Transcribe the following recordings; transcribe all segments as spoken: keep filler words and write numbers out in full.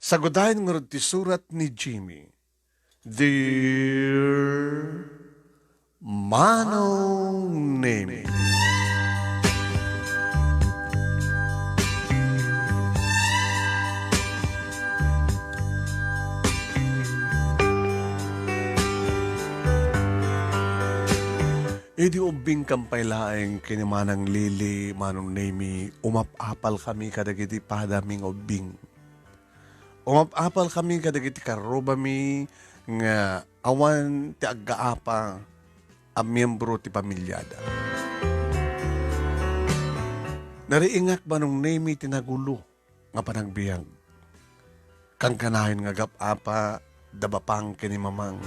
Sagudayen ngarud ti surat ni Jimmy. Dear Manong Nemi. Idi ubbingkam pay laeng ken ni Manang Lily, Manong Nemi, umap-apalkami kadagiti padami nga ubbing. Umap-apalkami kadagiti karrubami nga awan ti aggaapa a miyembro ti pamiliada. Nariingak, Manong Nemi, ti nagulo nga panagbiag. Kankanayon nga agap-apa da bapang ken ni mamang.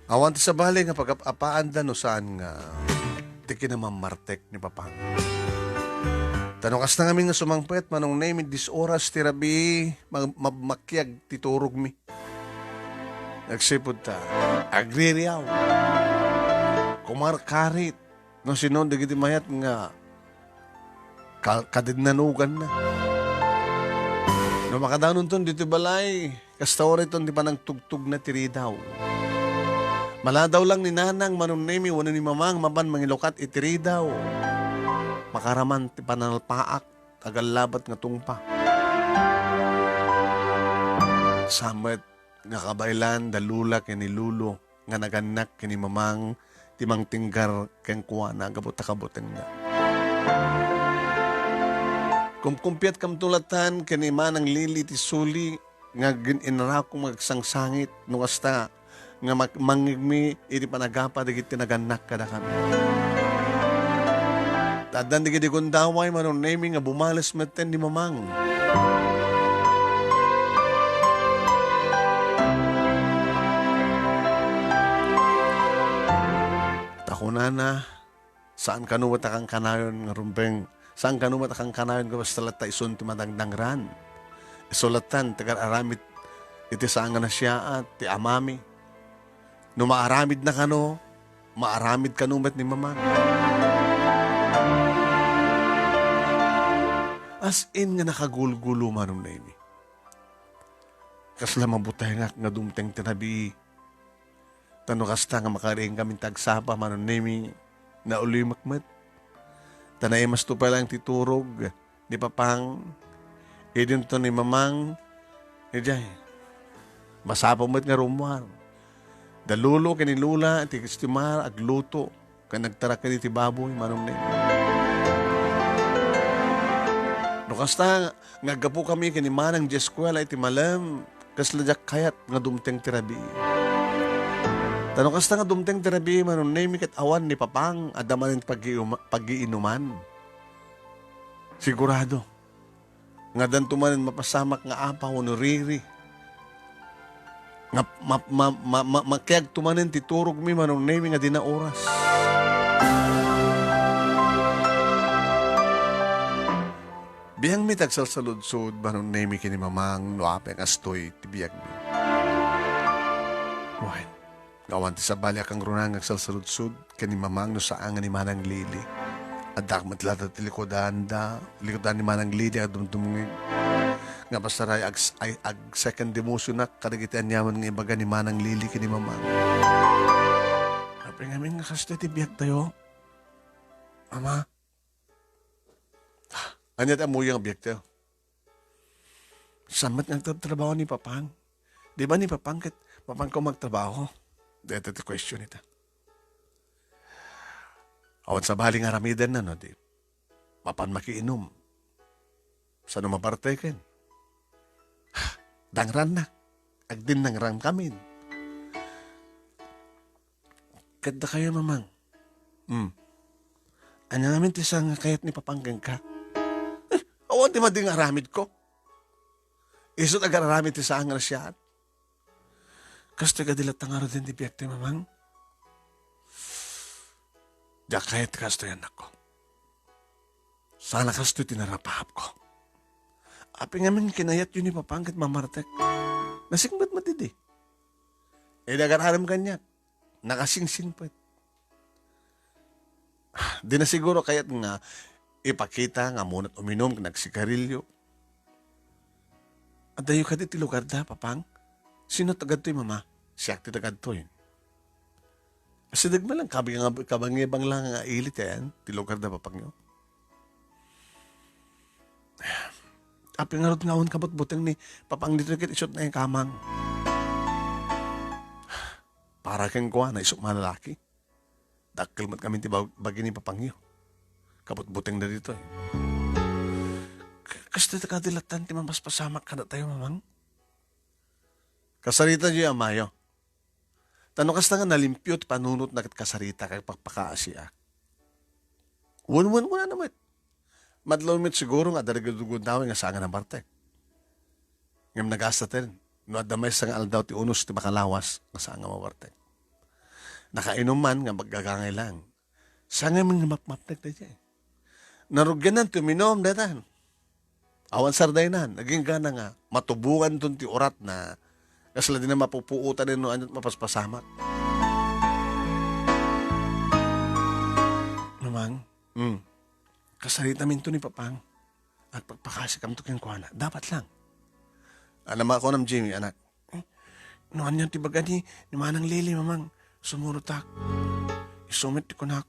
Awan ti sabali nga pagap-apaanda no saan nga ti kinamammartek ni bapang. Ta no kasta ngamin nga sumangpet, Manong Nemi, dis oras ti rabii, mag-, mabmakiag ti turogmi. Nagsipud ta, agririaw, kumarkarit, no sino dagiti mayat nga ka-, kadinnanuganna. No makadanonton ditoy balay, kasta uray ton ti panagtugtogna ti ridaw. Maladaw lang ni Nanang, Manong Nemi, wenno ni Mamang mapan mangilukat iti ridaw. Makaraman ti panalpaak, agallabat nga tungpa. Sa met nga kabaelan da Lola ken ni Lolo nga nagannak ken ni Mamang ti mangtinggar kenkuana gapu ta kabutenna. Kumkumpiatkamto latan ken ni Manang Lily ti suli nga agin-inarakom nga agsangsangit no kasta nga mak-, mangngegmi iti panagapa dagiti nagannak kadakami. Ta addan dagiti gundaway, Manong Nemi, nga bumales metten ni Mamang. Ta kunana, saan kano met a kankanayon nga rumbeng, saan kano met a kankanayon nga basta latta isun ti madangdangran. Isu lattan ti agar-aramid iti saan nga nasiaat ti amami. No maaramidna kano, maaramid kano met ni Mamang. As in nga nakagulgulo, Manong Nemi. Kasla mabutengak nga dumteng ti rabii. Ta no kasta nga makariing kami ti agsapa, Manong Nemi, naulimek met. Ta naimasto pay laeng ti turog ni Papang, idinto ni Mamang, idiay. Masapul met nga rummuar. Da Lolo ken ni Lola ti estimar, agluto, ken nagtarak iti baboy, Manong Nemi. No kasta nga aggapu kami ken ni Manang Jeskuela iti malem, kasla diak kayat nga dumteng ti rabii. Ta no kasta nga dumteng ti rabii, Manong Nemi, ket awan ni Papang, adda manen paggiuma-, paggiinuman. Sigurado nga addanto manen mapasamak nga apa wenno riri. Nga ma-, ma-, ma-, ma-, makiagto manen ti turogmi, Manong Nemi, nga dina oras. Biangmi ti agsalsaludsod, Manong Nemi, ken ni Mamang, no apay nga kastoy ti biagmi. Wen, nga awan ti sabali a kangrunaan nga agsalsaludsod ken ni Mamang no saan nga ni Manang Lily. Addaak met latta ti likudanda, likudan ni Manang Lily a dumdumngeg. Nga basta ray ag-, ay, ag-second demotionak kadagiti aniaman nga ibaga ni Manang Lily ken ni Mamang. Apay ngamin nga kastoy ti biagtayo, Ama? Ania ti ammoyo nga biagtayo? Saan met nga agtratrabaho ni Papang? Di ba ni Papang ket mapanko magtrabaho? Dayta ti question ita. Awan sabali nga aramidenna, no, di mapan makiinum. Saan no maparteken? Dangranna. Agdinnangrangkamin. Ket dakayo, Mamang. Hmm. Ania ngamin ti saan nga kayat ni Papang kenka? Eh, awan ti madi nga aramidko. Isu ti agar-aramid ti saan nga nasiaat. Kastoy kadi latta ngaruden ti biagtayo, Mamang? Diak kayat kastoy, annakko. Saan a kastoy ti narapahapko. Apay ngamin kinayatyo ni Papang ket mamartek? Nasingpet met idi. Idi agar-arem kaniak, nakasingsingpet. Di na siguro kayat nga ipakita nga ammona't uminum ken agsigarilyo. Adayo kadi ti lugarda, Papang? Sino tagadtoy, Mama? Siak ti tagadtoy. Asideg man lang, kabang-, kabangibang lang nga ili ti ayan, ti lugarda, Papangyo. Apay ngarud nga awan kabutbuteng ni Papang ditoy ket isut' na ikamang. Para kenkuana, isut' malalaki. Dakkel met ngamin ti bag-, bagi ni Papangyo. Kabutbutengda ditoy. K-, kastoy ta kadi lattan ti mapaspasamak kadatayo, Mamang? Kasarita diay amayo. Ta no kasta nga nalimpio ti panunotna ket kasarita ket pakpakaasiak. Wen, wen, kunana met. Madlaw met siguro nga adda dagiti gundaway nga saan nga nabartek. Ngem nagasaten, no adda maysa nga aldaw ti unos ti makalawas nga saan nga mabartek. Nakainum man nga maggagangay lang. Saan nga mapmapnek daydiay? Narugiannan ti uminum daytan. Awan sardaynan, agingga nga matubonganton ti uratna, kasla dina mapupuotan no ania't mapaspasamak. Mamang, mm, kasaritaminto ni Papang. Agpakpakasikamto kenkuana. Dapat lang. Ano makunam, Jimmy, anak? Eh, no anian ti baga ni, ni Manang Lily, Mamang, sumurotak. Isu met ti kunak.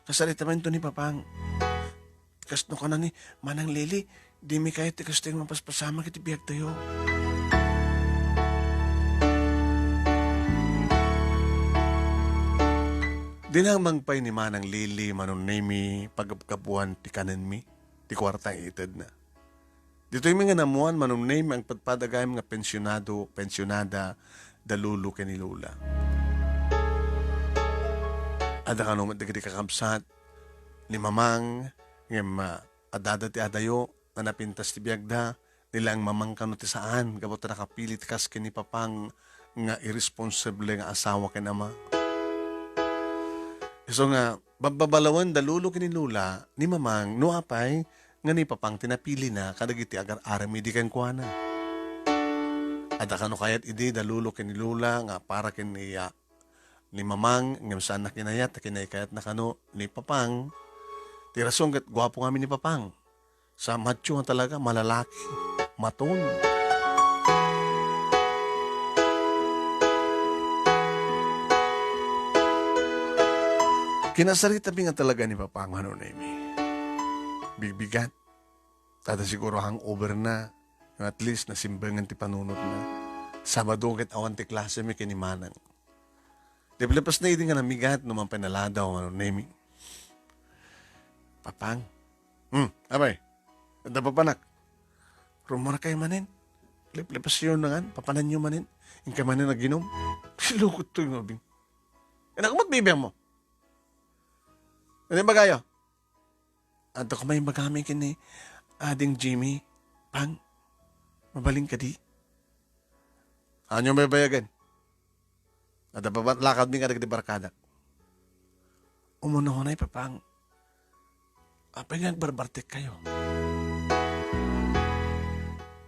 Kasaritaminto ni Papang. Kas no kuna ni Manang Lily, dimi kayat ti kastoy nga mapaspasamak iti biagtayo. Dinamang pay ni Manang Lily, Manong Nemi, pagabgabuan ti kanenmi, ti kuarta nga itedna. Ditoymi nga namuan, Manong Nemi, agpadpada gayam nga pensionado, pensionada, da lolo ken ni lola. Adda kano met dagiti kakabsat ni Mamang, ngem, ah, addada ti adayo nga napintas ti biagda, ni laeng Mamang kano ti saan, gapu ta nakapili ti kas ken ni Papang nga irresponsable nga asawa ken ama. Isu nga, babbabalawen da lolo ken ni lola ni Mamang no apay nga ni Papang ti napilina kadagiti agar-aramid idi kenkuana. Adda kano kayat idi da lolo ken ni lola nga para ken ni, ah, ni Mamang, ngem saanna kinayat ta kinaykayatna kano ni Papang. Ti rason ket guapo ngamin ni Papang. Sa macho nga talaga, malalaki, maton. Kinasaritami nga talaga ni Papang, Manong Nemi. Bigbigat. Adda siguro hangover na. At least, nasimbengan ti panunotna. Sabado ket awan ti klasemi ken ni Manang. Liplipesna idi nga namigat no mapay naladaw, Manong Nemi. Papang. Hmm, apay. Adda papanak. Rummuarkayo manen. Liplipesyo ngan, papananyo manen. Inka manen aginum. Silukot toy nga ubing. Anak mo, bibiang mo. Ano yung bagayo? Adda koma imbagami ken ni Ading Jimmy, Pang, mabalin kadi? Ania bayagen? Adda papatlakadmi kadagiti barkadak. Umunahunay, Papang. Apay nga agbarbartekkayo?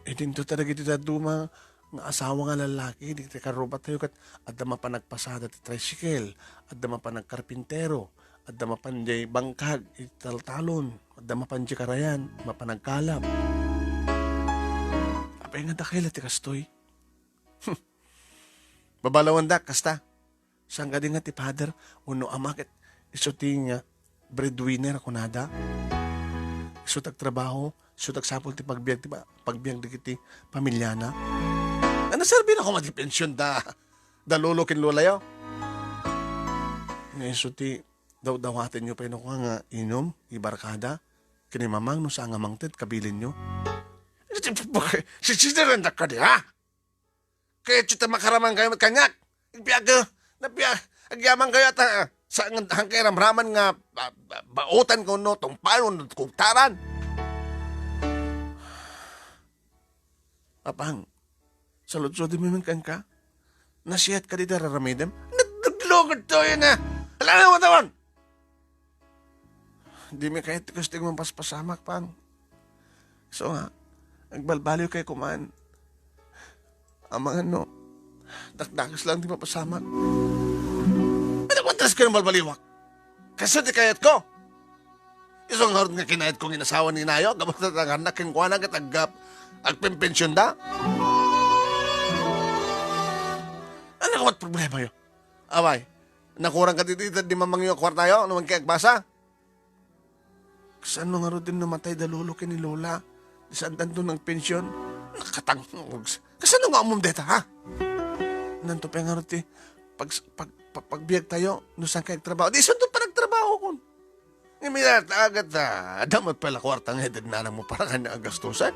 Idinto ta dagiti dadduma nga asawa nga lallaki, dagiti karrubatayo ket adda mapan agpasada ti tricycle, adda mapan agkarpintero, adda mapan diay bangkag iti taltalon, adda mapan diay karayan, mapan agkalab. Apay nga dakay la ti kastoy? Babalawandak, kasta. Saan kadi nga ti father wenno ama ket isu ti nga breadwinner a kunada? Isu ti agtrabaho, isu ti agsapul ti pagbiag ti pa-, pagbiag dagiti pamiliana. Nga naserbi na koma ti pension da, da lolo ken lolayo. Nga isu ti dawdawatenyo pay no kua nga inum, ibarkada, ken ni Mamang no saan nga mangted, kabilinyo. Sisisirendak kadi, ha? Kayatyo ta makaraman kayo met kaniak. Agbiag, nagbiag, agyaman kayo ta, sa, hangkay ramraman nga, ba-, ba-, baotan ko no, tumpalon, kugtaran. Apang, saludsodem man kenka? Nasiat kadi ti raramidem? Nagduglugod to yun, ah! Alam mo, tawon! Dimi kayat ti kastoy nga mapaspasamak, Pang. So nga, agbalbaliw kayo kuman. Amangan no, dakdakes lang ti mapasamak. Ano ba tres kayo balbaliwak? Kasi ti kayat ko. Isu ngarud nga kinayat kong inasawa ni inayo, gapu ta tangarnak kenkuana ket aggap-, agpenpension da. Awan problemayo. Abay, nakurang ka ditoy, itad ni mamangyo a kuartayo, no manki agbasa? Kasano ngarud ti namatay da lolo ken ni lola? Di saan tanto nagpension? Nakatangog. Kasano nga umom deta, ha? Nanto pa ngarud ti pag, pag, pag, pagbiag tayo, no saan kayo agtrabaho? Di saan to panagtrabaho kon? Nga minatagat, ah, adda met pala kwarta nga itad nanang mo para kanya agastusan.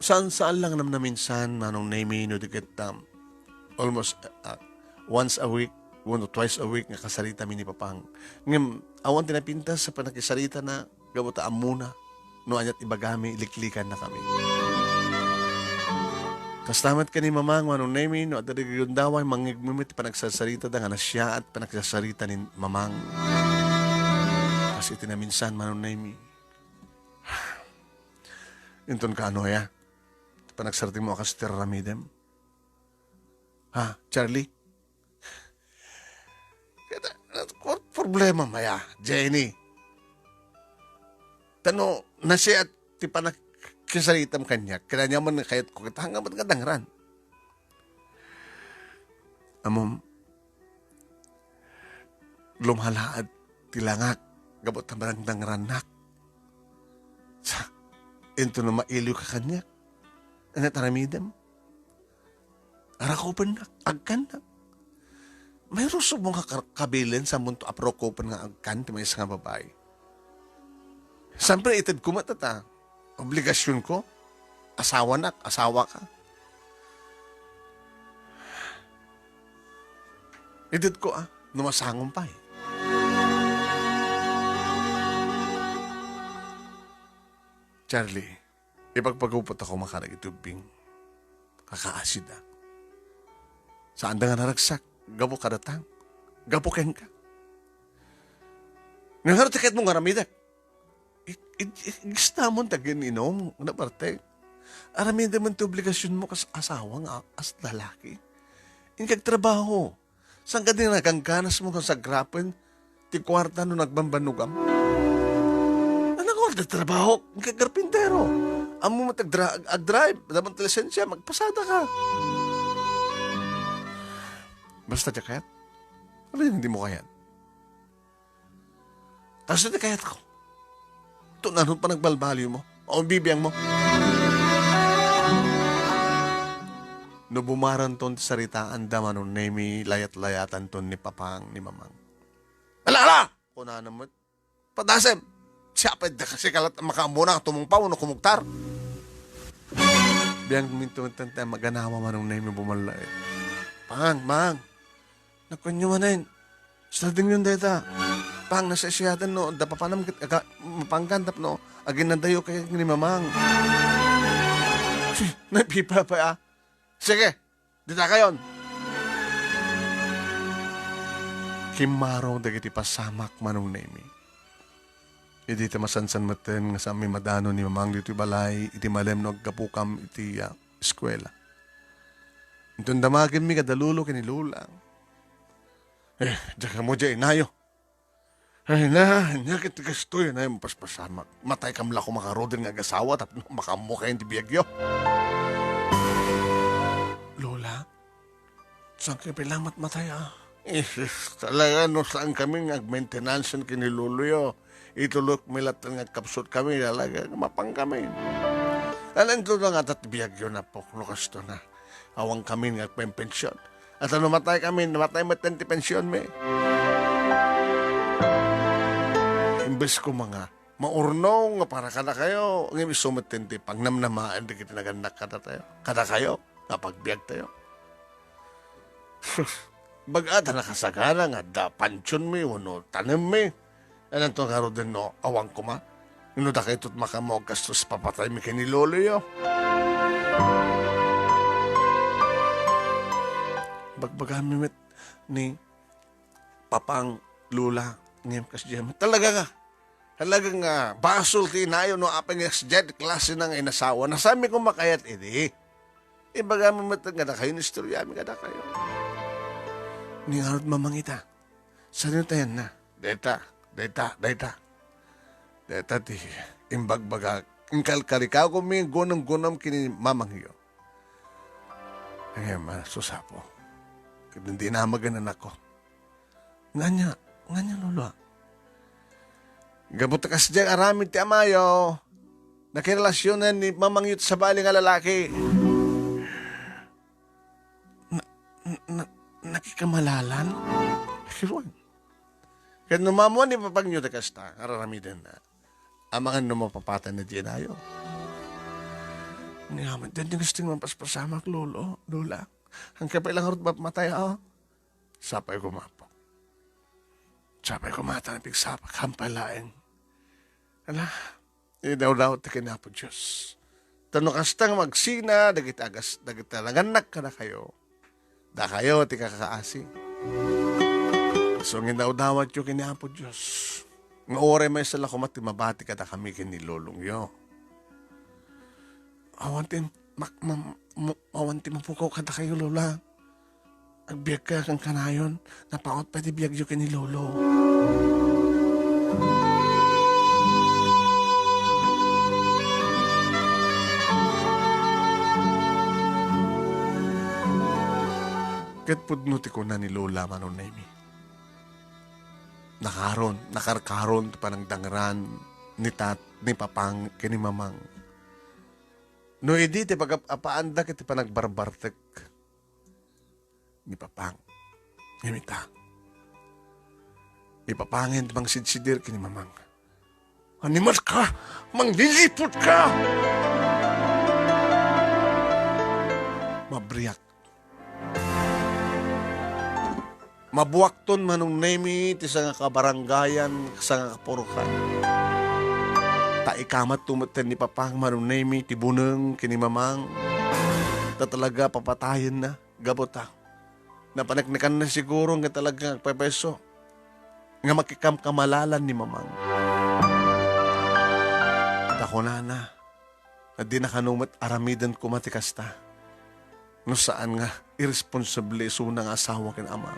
Saan-saan lang namnaminsan, Manong Nemi, no di ket, um, almost, uh, uh, once a week, wenno twice a week nga kasaritami ni Papang. Ngem, awan ti napintas sa panakisarita na gapu ta ammona no aniat ibagami, liklikanna kami. Kasta met ken ni Mamang, Manong Nemi, no adda dagiti gundaway, mangngegmem ti panagsarsaritada nga nasiaat panagsasarita ni Mamang. Kas iti naminsan, Manong Nemi. Inton kaano aya? Ti panagsartingmo a kas ti raramidem? Ha, Charlie? Ket, ah, what problema maya, Jenny? Ta no, nasiaat ti panagkisaritam kaniak, ket ania man nga kayatko, ket haanka met nga dangran. Ammom, lumalaad ti langak gapu ta madangdangrannak. Sa, inton no mailiwka kaniak, ania ti aramidem? Arakupennak, agkannak. Mayroon subong nga kar-, kabilen sa munto a prokopen nga agkan ti maysa nga babai. Siyempre, itedko met ta, obligasyonko. Asawanak, asawaka. Itedko, ah, no masangom pay. Charlie, ipagpagupot ako makadagiti ubbing. Kakaasida. Saanda nga naragsak, gapu kadatang. Gapu kenka. Nga ngarud ti kayatmo nga aramidek? I-, i-, i-, igistamon ti agin-inum, nga parte. Aramidem ti obligasyonmo kas asawa nga as lalaki. Inka agtrabaho. Saan ka di nagangganasmo nga sagrapen ti kuarta no nagbambannogam? Anang kuarta ti trabaho? Inka agkarpintero. Ammom met agdra-, ag-, agdrive, adda met lisensia, magpasada ka. Basta diak kayat. Ano yung hindi mo kayat? Kasto ti kayatko. Tun-anon panagbalbaliwmo. O, bibiangmo. No bumaranton ti saritaanda, Manong Nemi, layat-layatanton ni Papang ni Mamang. Ala, ala! Kunana met. Padasem! Siya pwede kasi kalat ang makaamuna, tumungpaw, no kumugtar. Biang mintumitan tayo maganawa, Manong Nemi, bumalay. Pang, Mang! Nakuenyo manen, "Studyng yon dayta. Pang, nasisiyaten no, adda papanam ket aga-, mapanggan tapno aginnadayo kay ni Mamang." Si, nagpipapay, ah. Sige, dita kayon. Kimmaro dagiti pasamak, Manong Nemi. Idi ta masansan metten nga saanmi madano ni Mamang ditoy balay, iti malem no aggapukam iti, ah, eskuela. Inton damagenmi kada lolo ken ni lola. Eh, diak ammo diay inayo. Ay na, ania ket ti kastoy, inay, mapaspasamak. Mataykam la koma ngaruden nga agasawa tapno makaammo kayon ti biagyo. Lola, saan kayo pay la matmatay, ah? Isis, talaga no saan kami nga agmaintenansen ken ni loloyo. Itulokmi latta nga agkapsut kami, talaga, mapang kami. Alanto na nga tat biagyo na pok, no kasto na. Awan kami nga agpenpension. At ano matay kami, namatay met ti pension mi. Imbes ko mga maurnong nga para kada kayo, ngem isu met ti pangnamnamaen dagiti nagannak kada tayo. Kada kayo, nga pagbiag tayo. Sus, baga ta nakasagana nga adda pansion mi wenno tanem mi. Ananto ngaruden no awan koma? Inno dakayto ti makaammo agkastos papatay mi ken ni loloyo. Bagbagami met ni papang lola ngem kas diay met. Talaga nga, talaga nga basol ti inayo no apay nga kas diay klase na nga inasawa. Nasami koma kayat idi. Ibagami met nga dakayo, istoryaami kadakayo. Ni ngarud mamangita. Saan tayan na? Deta, deta, deta. Deta ti imbagbagak Inkalkarikawmi gunom-gunom ken ni mamangyo. Ngem, a, sus, Apo, ket dinamagenen anakko. Ngania, ngania, Lolo? Gapu ta kasdiay aramid ti amayo, nakirelasionen ni mamangyo ti sabali nga lalaki. Na, na, na, nakikamalalan? Ket no maammuan ni papangyo ti kasta, ar-aramidenna. Amangan no mapapatayna diay nayo. Ngem, daydi gusto nga mapaspasamak, Lolo, Lola. Haanka pay la ngarud mapmatay, a? Sapay koma, Apo. Sapay koma ta napigsapak, haanpay laeng. Ala, idawdawat ti ken ni Apo Dios. Ta no kasta nga magsina, dagiti agas-, dagiti nangannak kadakayo, dakayo ti kakaasi. So, ngidawdawatyo ken ni Apo Dios. Nga uray maysa la koma ti mabati kadakami ken ni lolongyo. Awan ti mak-, mam-, mo-, awan ti mapukaw kadakayo, Lola. Agbiagka kankanayon, napaut pay ti biagyo ken ni Lolo. Ket pudno ti kuna ni Lola, Manong Nemi. Nakaron, nakarkaron ti panagdangran ni tat-, ni Papang ken ni Mamang. No idi ti pagap-apaanda ket ti panagbarbartek ni Papang. Ngem ita, ni Papangen ti mangsidsidir ken ni Mamang. Animal ka! Mangliliput ka! Mabriak. Mabuakton, Manong Nemi, ti sangakabarangayan, sangakapurokan. Ta ikamatto metten ni Papang, Manong Nemi, ti buneng ken ni Mamang. Ta talaga papatayenna, gapu ta napaneknekanna siguro nga talaga nga agpaypayso nga makikamkamalalan ni Mamang. Ta kunana, a, dina kano met aramiden koma ti kasta, no saan nga irresponsable isuna nga asawa ken ama.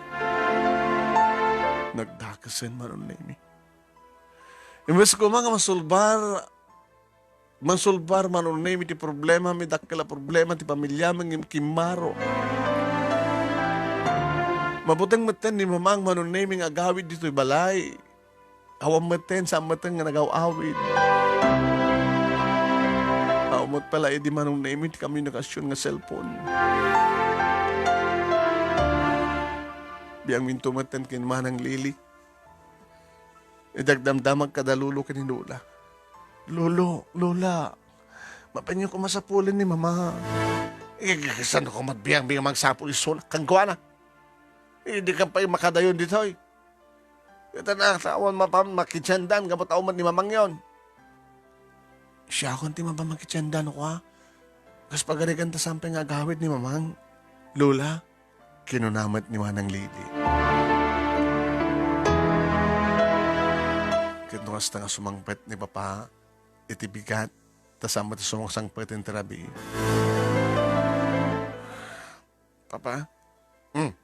Nagdakesen, Manong Nemi. Imbes koma nga masulbar, masulbar, Manong Nemi, ti problemami, dakkel a problema ti pamiliami, ngem kimmaro. Mabuteng metten ni Mamang, Manong Nemi, nga agawid ditoy balay. Awan metten, saan metten nga nagaw-awid. Awan met pala idi, Manong Nemi, ti komunikasion nga cellphone. Biangminto metten ken Manang Lili. Idi agdamdamag kada lolo ken ni Lola. "Lolo, Lola, mapanyo koma sapulen ni Mama." "Eh, kasano koma biangbiang magsapul isuna kenkuana? Idi ka pay makadayon ditoy. Ita na, awan mapan makitsiendan, gapu ta umat ni Mamangyon." "Siakon ti mapan makitsiendan, kua. Kas pagarigan ta saan pay nga agawid ni Mamang, Lola," kinuna met ni Manang Lili. Ket no kasta nga sumangpet ni Papa iti bigat, ta saan met sumangpet iti rabii. "Papa?" "Hmm."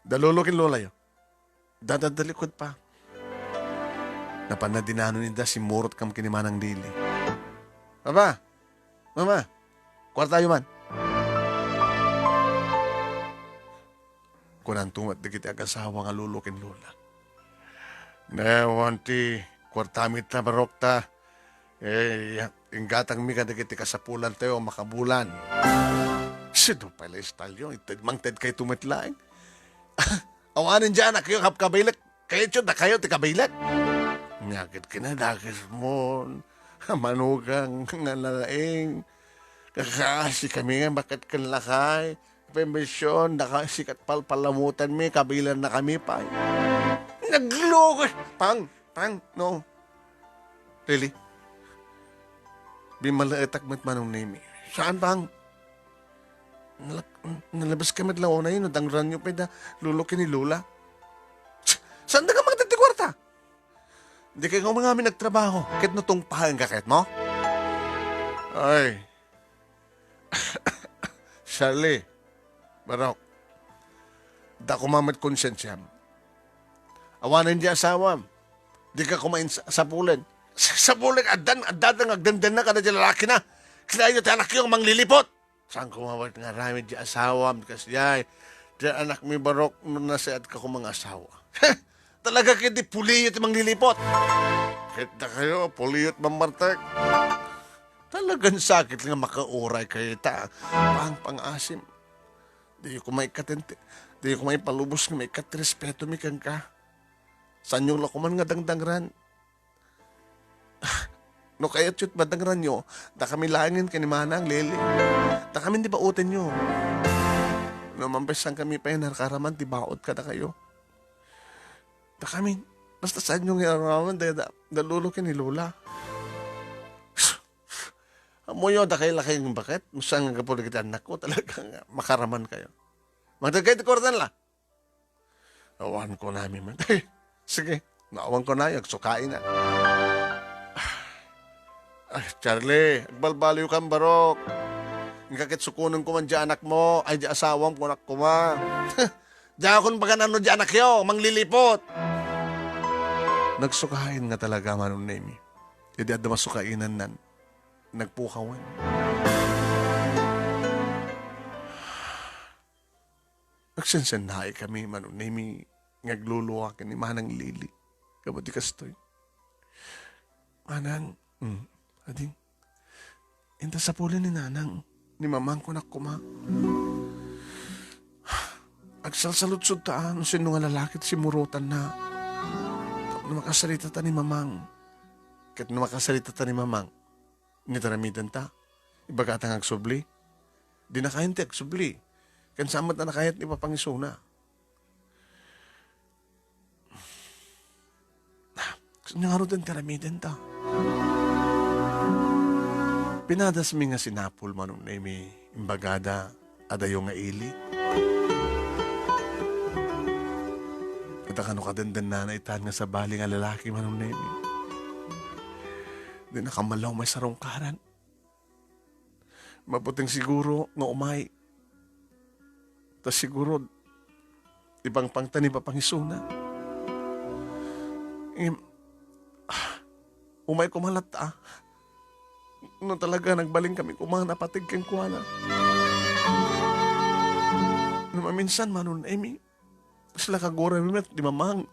"Da lolo ken lolayo, dada dalikud pa." Napanna dinanon ida, simmurot kam ken ni Manang Lili. "Papa! Mama! Kuartayo man!" Kunanto met dagiti agasawa nga lolo ken lola. "Ne, awan ti kuartami ta, barok ta, eh, inggatangmi kadagiti kasapulantayo a makabulan." "Sino pay la, Estalyo? Ited, mangted kayto met laeng. Awanen diay anakyo, kapkabilek. Kayatyo, dakayo ti kabilek." "Nya ket kinadakesmon, manugang nga nalaing. Kakaasi kami nga baket ken lakay. Pembesion, daka sikat palpalamutanmi, kabilanna kami pay." Nagloko. "Pang, Pang, no." "Lili, bimalaetak met, Manong Nemi." "Saan, Pang?" "Nalak-, nalabas ka met la unay, no dangranyo pay da lolo ken ni lola." "Saan da ka mangted ti kuarta? Di kay koma ngamin nagtrabaho, ket no tungpaen ka ket mo?" Ay. Charlie, barok, da koma met konsensiam. Awanen diay asawam. Di ka koma ins-, sapulen. Sa, sa bulig, addan, addan nga agdandanna kada di lalakina. Kinayo ti anakyo nga manglilipot. Saan ko mawat nga aramid di asawam, kasdiay. Di anakmi barok, no nasayaat ka ko mga asawa. Talaga kiti puliyo ti manglilipot. Kita kayo, puliyo ti mammartek. Talagan sakit nga makauray kayo ta. Pang, pang-asim. Di ko maikatente. Di ko maipalubos nga maikat respeto mi kenka. Sanyo la kuman nga dangdangran. No kayatyo ti madangranyo, dakami laengen ken ni Manang Lili. Dakami ti baotenyo. No mampesan kami pay narkaraman ti baot kadakayo. Dakami, basta saanyo nga araraman, da, da, da lolo ken ni lola. Ammoyo, dakay lakay ng baket, musa nga gapu dagiti anakko, talagang makaraman kayo. Magdagay ti kwartan la. Awan ko nami man. Sige, naawan ko na, agsukaina. Ay, Charlie, agbalbaliw kan barok. Inka ket sukunen ko man di anakmo, ay di asawam, kunak kuma. Diakon pagan-ano di anakyo, manglilipot. Nagsukain nga talaga, Manong Nemi. Idi adda masukainannan, nagpukawan. Agsensennaay kami, Manong Nemi, nga agluluwa ken ni Manang Lili. Gapu ti kastoy. Manang, mm, ading, inta sapuli ni Nanang, ni Mamang kunak kuma. Agsalsaludsod ta, no sino nga lalaki ti simurutanna. No makasarita ta ni Mamang. Ket no makasarita ta ni Mamang, ni taramidenta. Ibagata nga agsubli. Di nakayan ti agsubli. Ken saan met a nakayan ti papangisuna. Ania ngarud ti aramidenta? Pinadasmi nga sinapul, Manong Nemi, imbagada, adayo nga ili. Ita kano kadendennana itan nga sabali nga lalaki, Manong Nemi. Di nakamalaw may sarungkaran. Maputeng siguro nga umay. Ta siguro, ipangpangta ni papangisuna. Ngem, ah, umay kumalat, ah. No talaga, nagbalin kami kuma, napateg kenkuana. No maminsan, Manong Nemi, kasla kaguraymi met ni Mamang.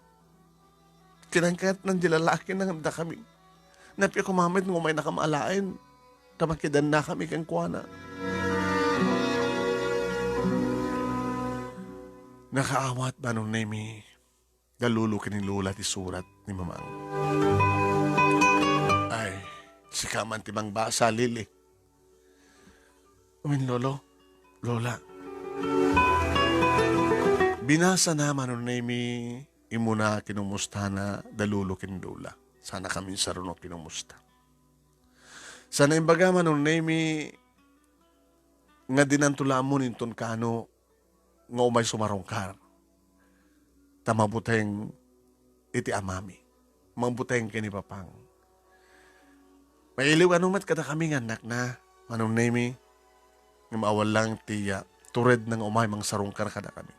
Kinangkayatnan di lalaki nga dakami. Napia kuma met nga umaynakam alaen. Ta makidannakami kenkuana. Nakaawat, Manong Nemi, da lolo ken ni lola ti surat ni Mamang. Ay, sika man ti mangbasa, Lili. Wen, Lolo, Lola. Binasana, Manong Nemi, immuna kinumustana da lolo ken lola. Saan a kami saruno kinumusta. Saan a imbaga, Manong Nemi, nga dinanto la ammon inton kano nga umay sumarungkar. Ta mabuteng iti amami. Mabuteng ken ni Papang. Mailiw kano met kadakami nga annakna, Manong Nemi, ngem awan lang ti, ah, turedna nga umay mangsarungkar kadakami.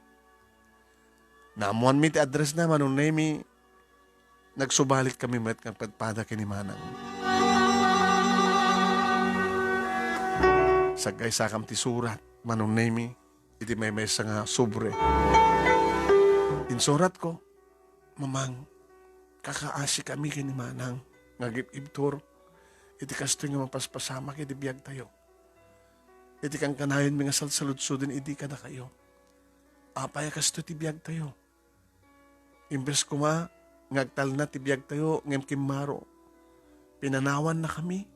Naammoanmi ti addressna, Manong Nemi, nagsubalitkami met nga padpada ken ni Manang. Saggaysakam ti surat, Manong Nemi, iti maymaysa nga sobre. Insuratko, Mamang, kakaasikami ken ni Manang nga agib-ibtur iti kastoy nga mapaspasamak iti biagtayo. Iti kankanayonmi nga salsaludsodon idi kadakayo. Apay a kastoy ti biagtayo? Imbes koma nga agtalna ti biagtayo ngem kimmaro, pinanawannakami.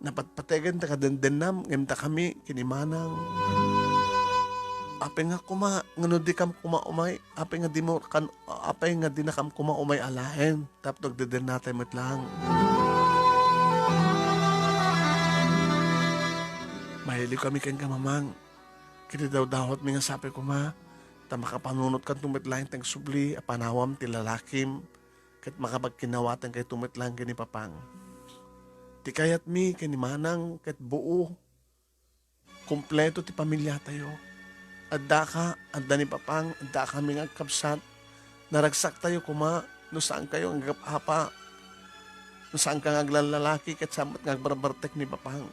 Napatpategen ta kadendennam ngem dakami ken ni Manang. Apay nga koma nga no dikam koma umay, apay nga dimo kan, apay nga dinakam koma umay alaen tapno agdedennatay met lang. Mailiw kami kenka, Mamang. Ket idawdawatmi nga sapay koma, ta makapanunotkanto met laeng ti agsubli a panawam ti lalakim, ket makapagkinnawatankayo met laeng ken ni Papang. Ti kayatmi ken ni Manang ket buo, kompleto ti pamiliatayo. Addaka, adda ni Papang, addakami nga agkabsat. Naragsaktayo koma no saankayo nga agap-apa. No saanka nga aglallalaki, ket saan met nga agbarbartek ni Papang.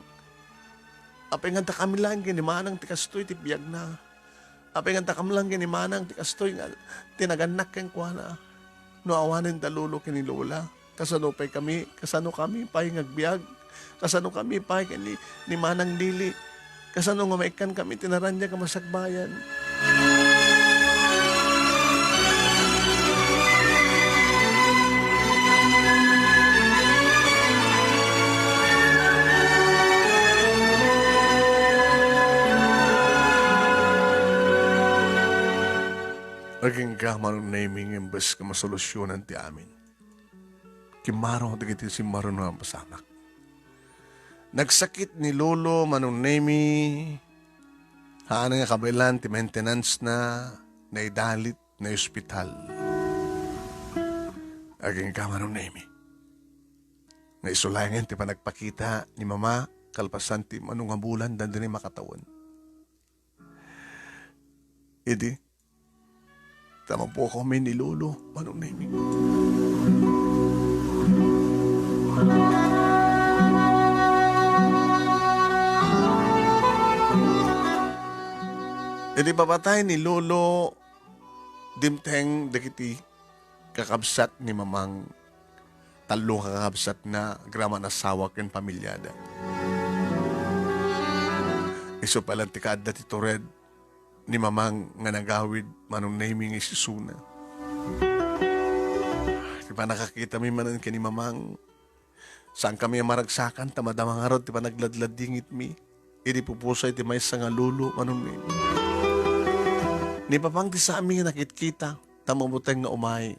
Apay nga dakami laeng ken ni Manang ti kastoy ti biagna? Apay nga dakami laeng ken ni Manang ti kastoy nga ti nagannak kenkuana? No awanen da Lolo ken ni Lola, kasano pay kami? Kasano kami pay nga agbiag? Kasano kami pay ken ni, ni Manang Lili? Kasano nga maikkan kami ti naraniag a masakbayan? Agingga, Manong Nemy, nga imbes nga masolusyonan ti amin, kimmaro dagiti simmaruno a pasamak. Nagsakit ni Lolo, Manong Nemy. Haan nga kabaelan ti maintenance na, naidalit, naospital. Agingga, Manong Nemy, nga isu laengen ti panagpakita ni Mama kalpasan ti mano nga bulan da diri makatawen. Idi, ta mapukaw mi ni Lolo, Manong Nemy. Idi papatay ni Lolo, dimteng dagiti kakabsat ni Mamang, tallo nga kakabsatna, agraman asawa ken pamiliada. Isu pay laeng ti kaadda ti tured ni Mamang nga nagawid, Manong Nemy, nga isisuna. Ti pannakakitami manen ken ni Mamang, saankami a maragsakan ta madama ngarud ti panagladladingitmi idi pupusay ti maysa nga lolo, Manong Nemy. Ni Papang ti saanmi nga nakitkita ta mabuteng nga umay,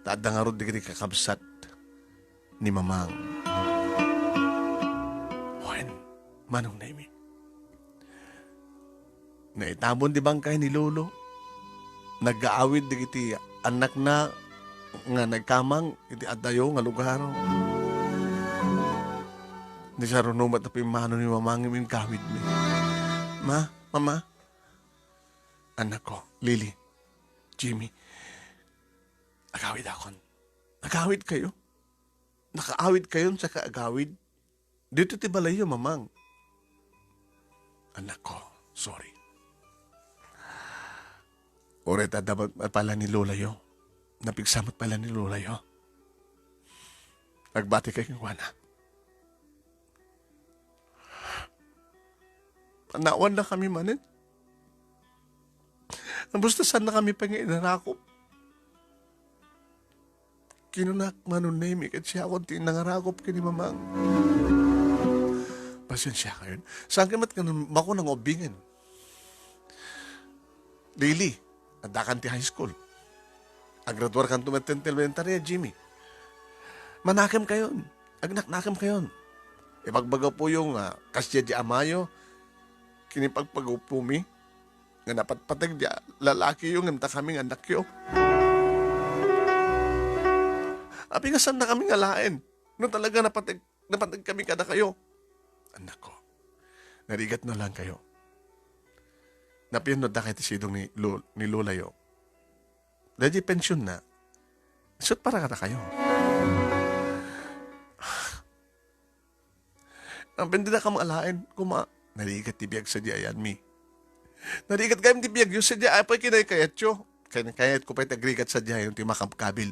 ta adda ngarud dagiti kakabsat ni Mamang. Wen, Manong Nemy, naitabon ti bangkay ni Lolo. Naggaawid dagiti annakna nga nagkamang iti adayo nga lugar. Ni saruno met a pimmano ni Mamang nga inkawidmi. Ma, Mama, annakko, Lily, Jimmy, agawidakon. Agawidkayo? Nakaawidkayon saka agawid? Dito ti balayyo, Mamang. Annakko, sorry. Uray ta adda met pay la ni lolayo. Napigsa met pay la ni lolayo. Agbatikay kenkuana. Pannawannakami manen. Basta saannakami pay nga inarakop. Kinunak, Manong Nemy, ket siakon ti nangarakop ken ni Mamang. Pasensiakayon. Saankayo met nga bako nga ubbingen. Lily, addakan ti high school. Agraduarkanto met ti elementarya, Jimmy. Manakemkayon. Agnaknakemkayon. Ibagbagapoyo nga kas diay amayo ken ni pagpagupumi nga napatpateg diay lalakiyo ngem dakami nga annakyo. Apay nga saannakami nga alaen no talaga napateg, napategkami kadakayo? Annakko, narigat no alaenkayo. Napian no adda kay ti sidong ni lo-, ni lolayo. Daydi pensionna, isut' para kadakayo. Apay didakami alaen, kuma, narigat ti biag sadiay ayanmi. Narigat gayam ti biagyo sadiay apay kinaykayatyo. Kinaykayatko pay ti agrigat sadiay ti makabkabil.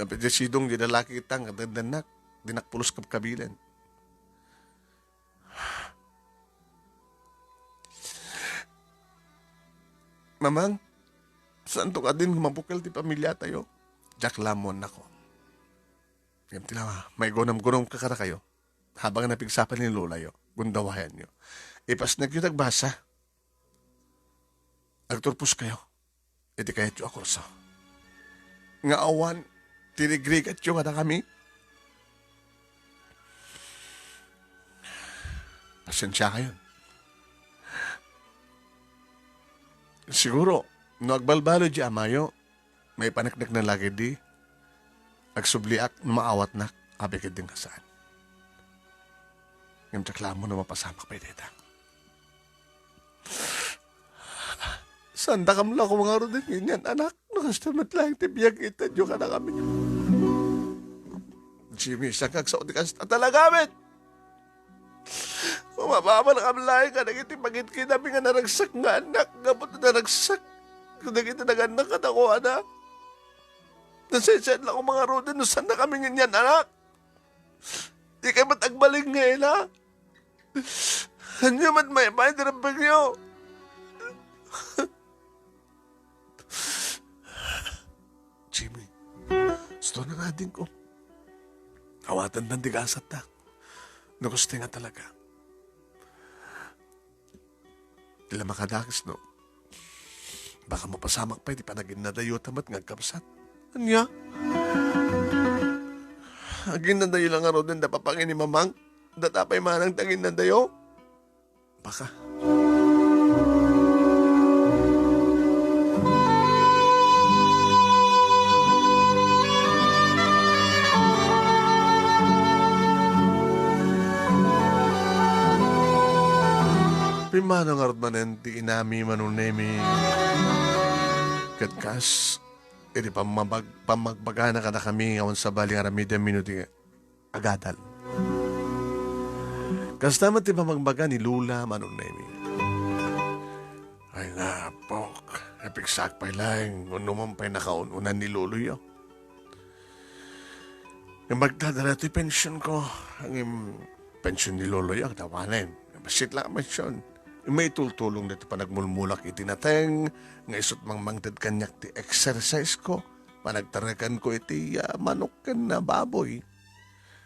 Apay diay sidong diay lalaki ita nga dandannak, dinak pulos kabkabilan. Mamang, saanto kadin nga mabukel ti pamiliatayo? Diak la ammo, annakko. Ngem ti la, maigunamgunamka kadakayo. Habang napigsa pay ni lolayo, gundawayanyo. Ipasnekyo ti agbasa. Agturposkayo iti kayatyo a kurso. Nga awan ti rigrigatyo kadakami. Pasensiakayon. Siguro, no agbalbaliw diay amayo, maipaneknek na la ketdi, agsubliak no maawatnak, apay ketdin nga saan. Ngem diak la ammo no mapasamak pay dayta. Saandakam la koma ngaruden nga inian-anak no kasta met laeng ti biag nga itedyo kadakami. Jimmy, saanka agsao ti kasta? Talaga met! Mamabalakam laeng kadagiti pagidkidami nga naragsak nga annak gapu ta naragsak dagiti nagannaka kadakuada. Nasensiaat la koma ngaruden no saannakami ngan anak. Dikay met agbalin nga ila. Ania met maipaay ti rebbengyo? Jimmy, gusto na nga adingko. Awatandan ti gasatda. No gusto nga talaga. Di la makadakes, no? Baka mapasamak pay ti panaginnadayota met nga agkabsat. Ania? Aginnadayo la ngaruden da Papang ken ni Mamang? Data pay manang ti aginnadayo? Baka. Pimmanaw ngarud manen ti inami, Manong Nemi. Ket kas iti pammabag-, pammagbagana kadakami nga awan sabali nga aramidenmi no di agadal. Kasta met ti pamagbaga ni Lola, Manong Nemi. Ay nga, apok, napigsaak pay laeng, unuman pay nakaun-unan ni Loloyo. Ngem agdadala toy pensionko, ngem pension ni Loloyo, agda awanen. Bassit la a pension. Maitultulong daytoy panagmulmulak iti nateng, nga isut' mangmangted kaniak ti exercisesko, panagtarekanko iti, ah, manok ken, ah, baboy.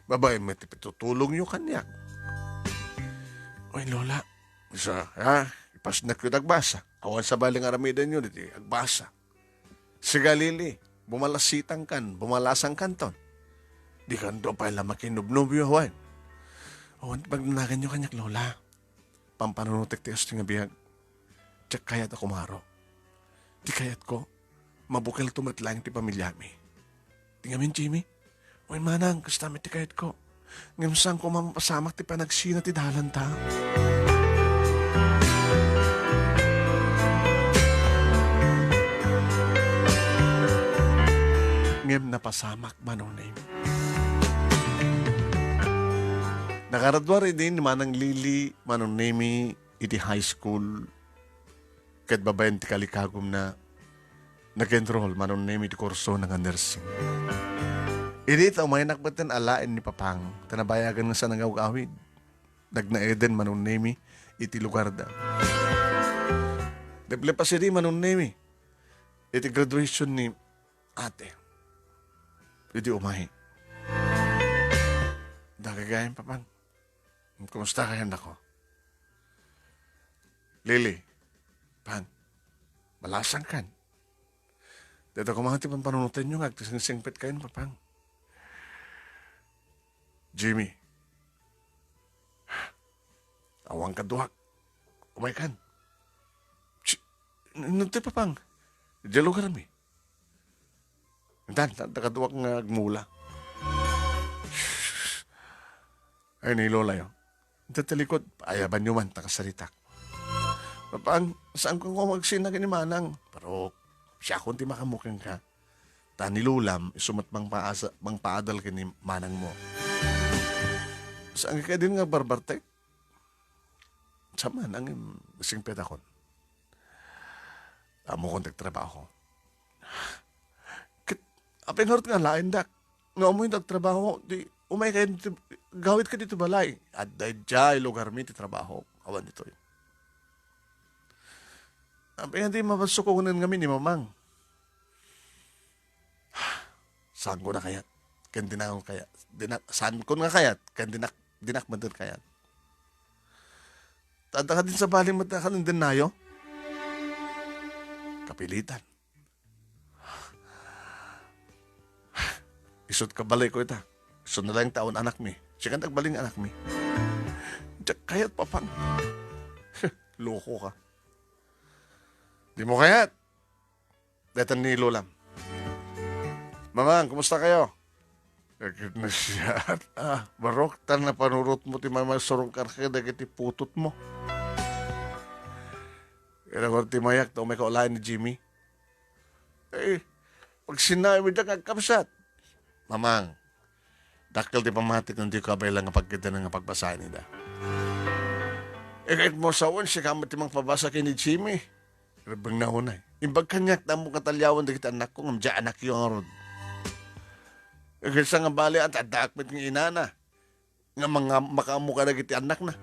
Babaen met ti pitutulongyo kaniak. Oy, Lola, sa, ha? Ipasnekyo ti agbasa. Awan sabali nga aramidenyo ditoy agbasa. Sigalili, bumalasitangkan, bumalasangkanton. Dikanto pay la makinubnobyo, awan. Awan ti pagdanaganyo kaniak, Lola. Pampanunotek ti asto nga biag. Diak kayat a kumaro. Ti kayatko, mabukelto met laeng ti pamiliami. Ti ngamin, Jimmy, wen manang, kasta met ti kayatko. Ngem saan koma mapasamak ti panagsina ti dalanta. Ngem napasamak, Manong Nemi. Nakaraduar idi ni Manang Lily, Manong Nemi, iti high school, ket babaen ti kalikagumna, nag-enroll, Manong Nemi, iti kursona nga nursing. Idi ta umaynak metten alaen ni Papang, ta nabayagan nga saan nga awid-awid. Nagnaeden, Manong Nemi, iti lugarda. Leplep a sidi, Manong Nemi, iti graduation ni ate. Idi umay. Dagagayan, Papang. Kumusta kayan ako? Lily, Pang, malasangkan. Dayta koma ti pampanunotenyo nga agsingsingpet kayon, Papang. Jimmy, awan kaduak. Umaykan. Ch-, nagtoy, Papang. Dialogarmi. Intan, ta-, ta kaduak nga agmula. Ay, ni Lola, yo. Intan, talikod, ayabanyo man, ta kasaritak. Papang, saan ko nga magsina ken ni Manang? Pero, siakon ti makamuken ka. Ta ni Lolam, isu met mangpaasa-, mangpaadal ken ni Manang mo. Saan ka din nga barbartek? Sa Manang, im-, singpetakon. Ammokon ti agtrabaho. Ket, apay ngarud nga alaendak? No ammoyo ti agtrabaho, di umay kayo dito, gawid ka dito balay. Adda idiay lugarmi ti trabaho. Awan ditoy. Apay nga di mapasukungen ngamin ni Mamang? Saan ko na kayat? Ken dinak kayat. Dinak, saan ko nga kayat? Ken dinak, dinak man din kayat. Tanda ka din sa baling mata ka ng denayo? Kapilitan. Isut ka balay ko ita. Isut na lang taon anak mi. Siya kan agbaling anak mi. Diak kayat, Papang. Loko ka. Di mo kayat? Daytan ni Lolam. Mamang, kumusta kayo? Agid na siya. Ah, barok, tan napanurot mo ti mamasurong karke dagiti putot mo. Ira ko ti mayak, ta umay ka ulayan ni Jimmy. Eh, pagsinnaem ida nga agkabsat. Mamang, Dakkel ti pammatik no dika abaylan nga pagkitaen nga pagbasaen ida. Ikayatmo sawen, sika met ti mangpabasa ken ni Jimmy. Rebbengna unay. Imbag kaniak ta ammok nga taliawen dagiti annakko ngem diay annakyo ngarud. Ket sa nga balian, addaak met nga inana nga manga-, makaammo kadagiti annakna.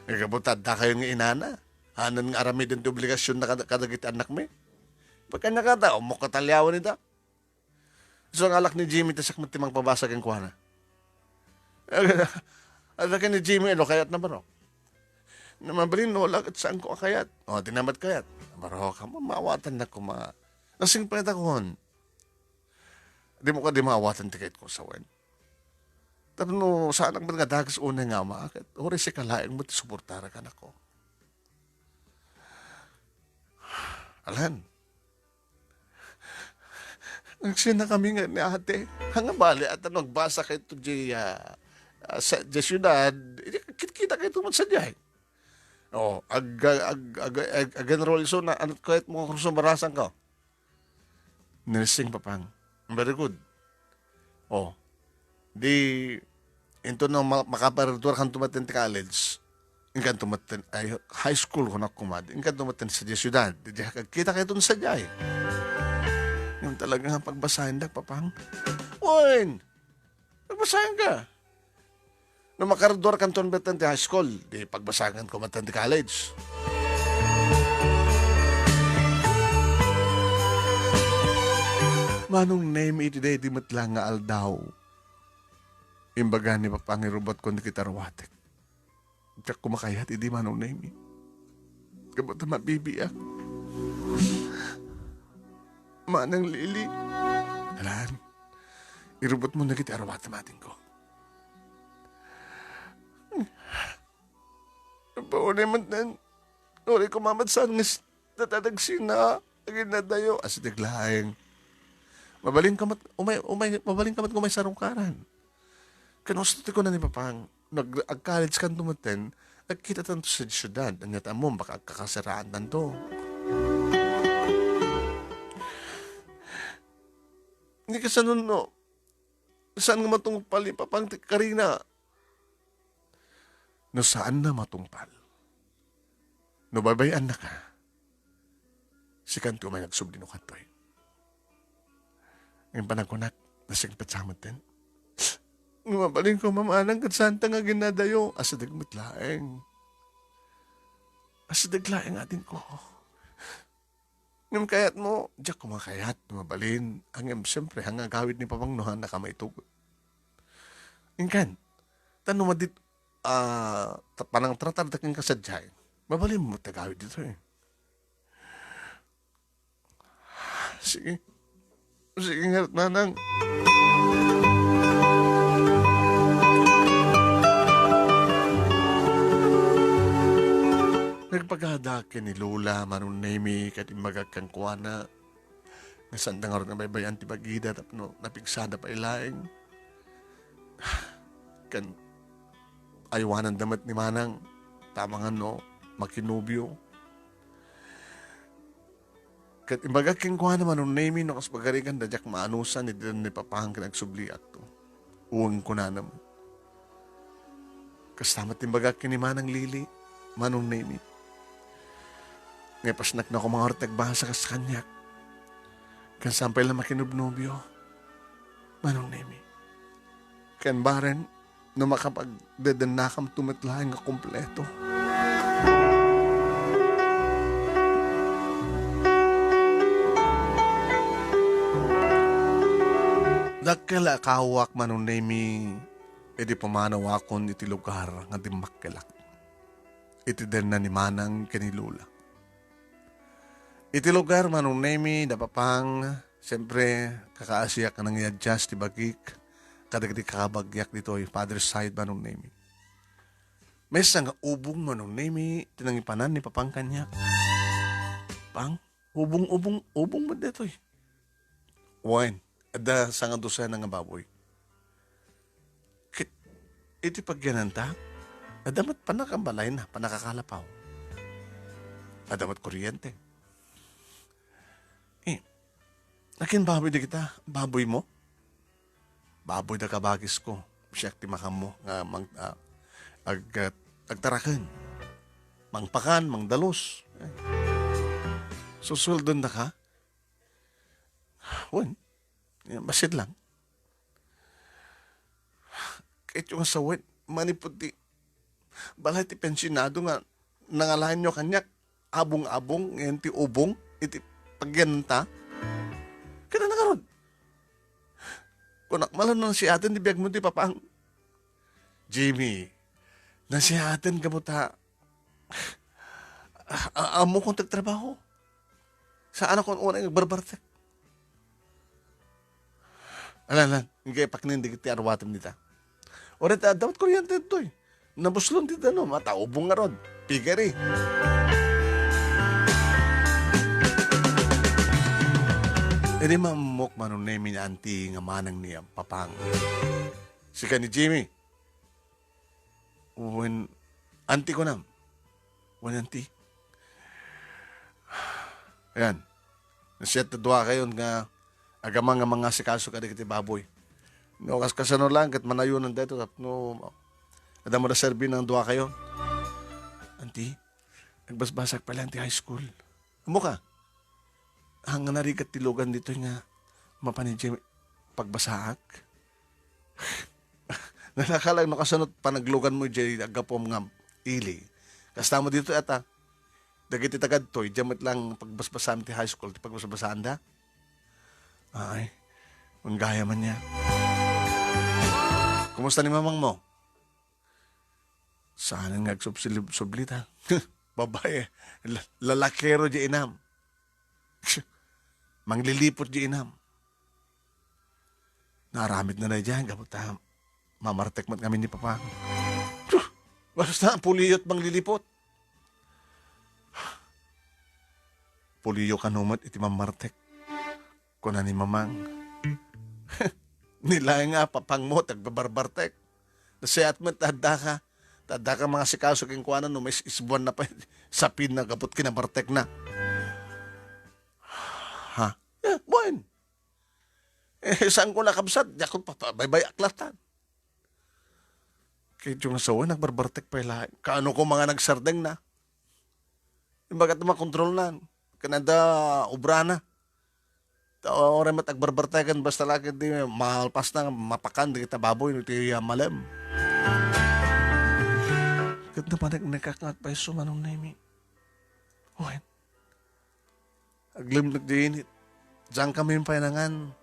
Ket gapu ta addakayon nga inana, haanna nga aramiden ti obligasionna kada-, kadagiti annakmi. Imbag kaniak ta ammok nga taliawen ida. So, ngalak ni Jimmy, ta siak met ti mangpabasa kenkuana. Adda ken ni Jimmy, no, kayatna barok. No mabalin, no, la ket saanko a kayat. O, di na met kayat. Barok, ma-, maawatannak koma. Nasingpetakon. Dimo kadi maawatan ti kayatko sawen. Tapno saanak met nga dagus unay nga ama, ket uray sika laeng met ti suportara kadakami. Alan, agsinnakami nga ni ate. Ania bale, ta no agbasakayto diay, ah, ah, sa, diay siudad, idi kitkitakayto met sadiay. O, ag-, ag-, ag-, ag-, ag-enroll isu na, ano kayatmo, kurso marasangko? Nursing, Papang. Very good. O, di, inton no ma-, makapagraduarkanto met ti college, inkanto met, ay, high school, kunak koma, inkanto met sadiay siudad. Di, di, agkitakayto sadiay. Ngem talaga nga pagbasaendak, Papang. Wen! Pagbasaenka. No makagraduarkanto met ti high school, di pagbasaenko met ti college. Manong Nemi, iti daydi met la nga aldaw, imbaga ni Papang, irubotko dagiti aruatek. Diak koma kayat idi, Manong Nemi. Gapu ta mabibiak. Manang Lili. Alan, irubotmo dagiti aruatem, adingko. Paunay met, uray koma met saan nga s-, datadagsina, aginnadayo, asideg laeng. Mabalinka met, umay, umay, mabalinka met nga umay sarungkaran. Ken husto ti kuna ni Papang, nag-, ag-college kanto metten, agkitatanto sa siudad, ania ti ammom, baka agkakasaraantanto. Ni kasano no, saan nga matungpal ni Papang ti karina? No saanna matungpal, no baybay-annaka, sikan ti umay agsubli no kantoy. Ngem panagkunak, nasingpet sa metten. Nga mabalinko, Manang, ket saanta nga aginnadayo, asideg met laeng. Asideg laeng, adingko. Ngem kayatmo, diak koma kayat, mabalin. Ngem, siyempre, haan nga agawid ni Papang no haannaka maitug. Inkan, ta no madit-, ah, ta-, panangtratarda kenka sadiay, mabalinmo met ti agawid ditoy. Sige. Sige ngarud, Manang. Nagpagadak ken ni Lola, Manong Nemi, ket imbagak kenkuana nga saanda ngarud nga baybay-an ti bagida tapno napigsada pay laeng. Ken aywananda met ni Manang, ta amangan no makinobio. Ket imbagak kenkuana, Manong Nemi, no kas pagariganda, diak maanusan iti ni Papang ken agsubliakto. Wen, kunana met. Kasta met imbagak ken ni Manang Lili, Manong Nemi. Nga ipasnakna koma ngarud ti agbasa kas kaniak. Ken saan pay la makinobnobio, Manong Nemi. Ken bareng, no makapagdedennakamto met laeng nga kompleto. Dakkel a kaawak, Manong Nemi, idi pumanawakon iti lugar nga dimmakkelak. Iti denna ni Manang ken ni Lola. Iti lugar, Manong Nemi, da Papang, siyempre, kakaasiak nga nangyadjas ti bagik kadagiti kakabagiak ditoy, father side, Manong Nemi. Maysa nga ubong, Manong Nemi, ti nangipanan ni Papang kaniak. Pang, ubong, ubong, ubong met ditoy. Wen, adda sangadusena nga baboy. Ket iti pagyananta, adda met pannakabalayna, pannakakalapaw. Adda met kuryente. Eh, akin baboy dagita? Baboy mo? baboy da kabagisko. Siak ti makammo nga mang-, ah, ag-, agtaraken. Mangpakan, mangdalus. Eh. Susueldon da ka? Wen, yan, bassit lang. Kayatyo nga sawen, manipud ti balay ti pensionado nga nangalaenyo kaniak, abong-abong, ngayon ti ubong, iti pagyananta. Kada na karod. Kunak malan, nasiaten ti biagmo ti papang. Jimmy, nasiaten ka mo ta, a-, a-, ammo kung tagtrabaho. Saan ako unay nga agbarbartek? Ala, ala, ingka ipaknindeg ti arwatem dita. Uray ta, dapat kuryente ditoy. Nabuslon ti danom, ata ubong ngarud. Pigeri. Idi mammok Manong Nemi ni Auntie nga manang ni Papang. Sika ni Jimmy. Wen, Auntie ko nam. Wen, Auntie. Ayan. Nasiat ta dua kayon nga agama nga mangasikaso kadagiti baboy. No, kas-, kasano lang, ket manayonan dayto tapno adda madaserbi nang dua kayon. Auntie, nagbasbasak pay lang ti high school. Ammo ka? Haan nga narigat ti lugan ditoy nga mapan idiay pagbasaak. Nalakalag no kasano panagluganmo idiay aggapuam nga ili. Kasta mo ditoy ata. Dagiti tagadtoy, diay met lang pagbasbasam ti high school, ti pagbasbasaanda. Ay, manggayam ania. Kumusta ni mamangmo? Saanen nga agsubsub-, sublita. Babae, la-, lalakero diay inam. Manglilipot diay inam. Naaramidna daydiay, gapu ta mamartek met ngamin ni Papa. Basta puliyot manglilipot. Puliyo kano met iti mamartek. Kuna ni Mamang, "Ni laeng nga apapangmo ti agbabarbartek. Nasiat met ta addaka, ta addaka mangasikaso kenkuana no mais-isbuanna pay sapinna gapu ti kinabartekna." Ha? Eh, wen. Eh, saanko la kabsat, diak papabaybay-ak latta. Kayatyo nga sawen, agbarbartek pay laeng. Kaano koma nga nagsardengna? Imbag ta makontrolnan. Ken adda obrana. Ta uray met agbarbarteken, basta la ket di malpasna, mapakan dagiti baboy no ti, ah, malem. Ket napaneknekak nga agpayso, Manong Nemi. Wen, aglemnek diay init. Dian kami pay nangan.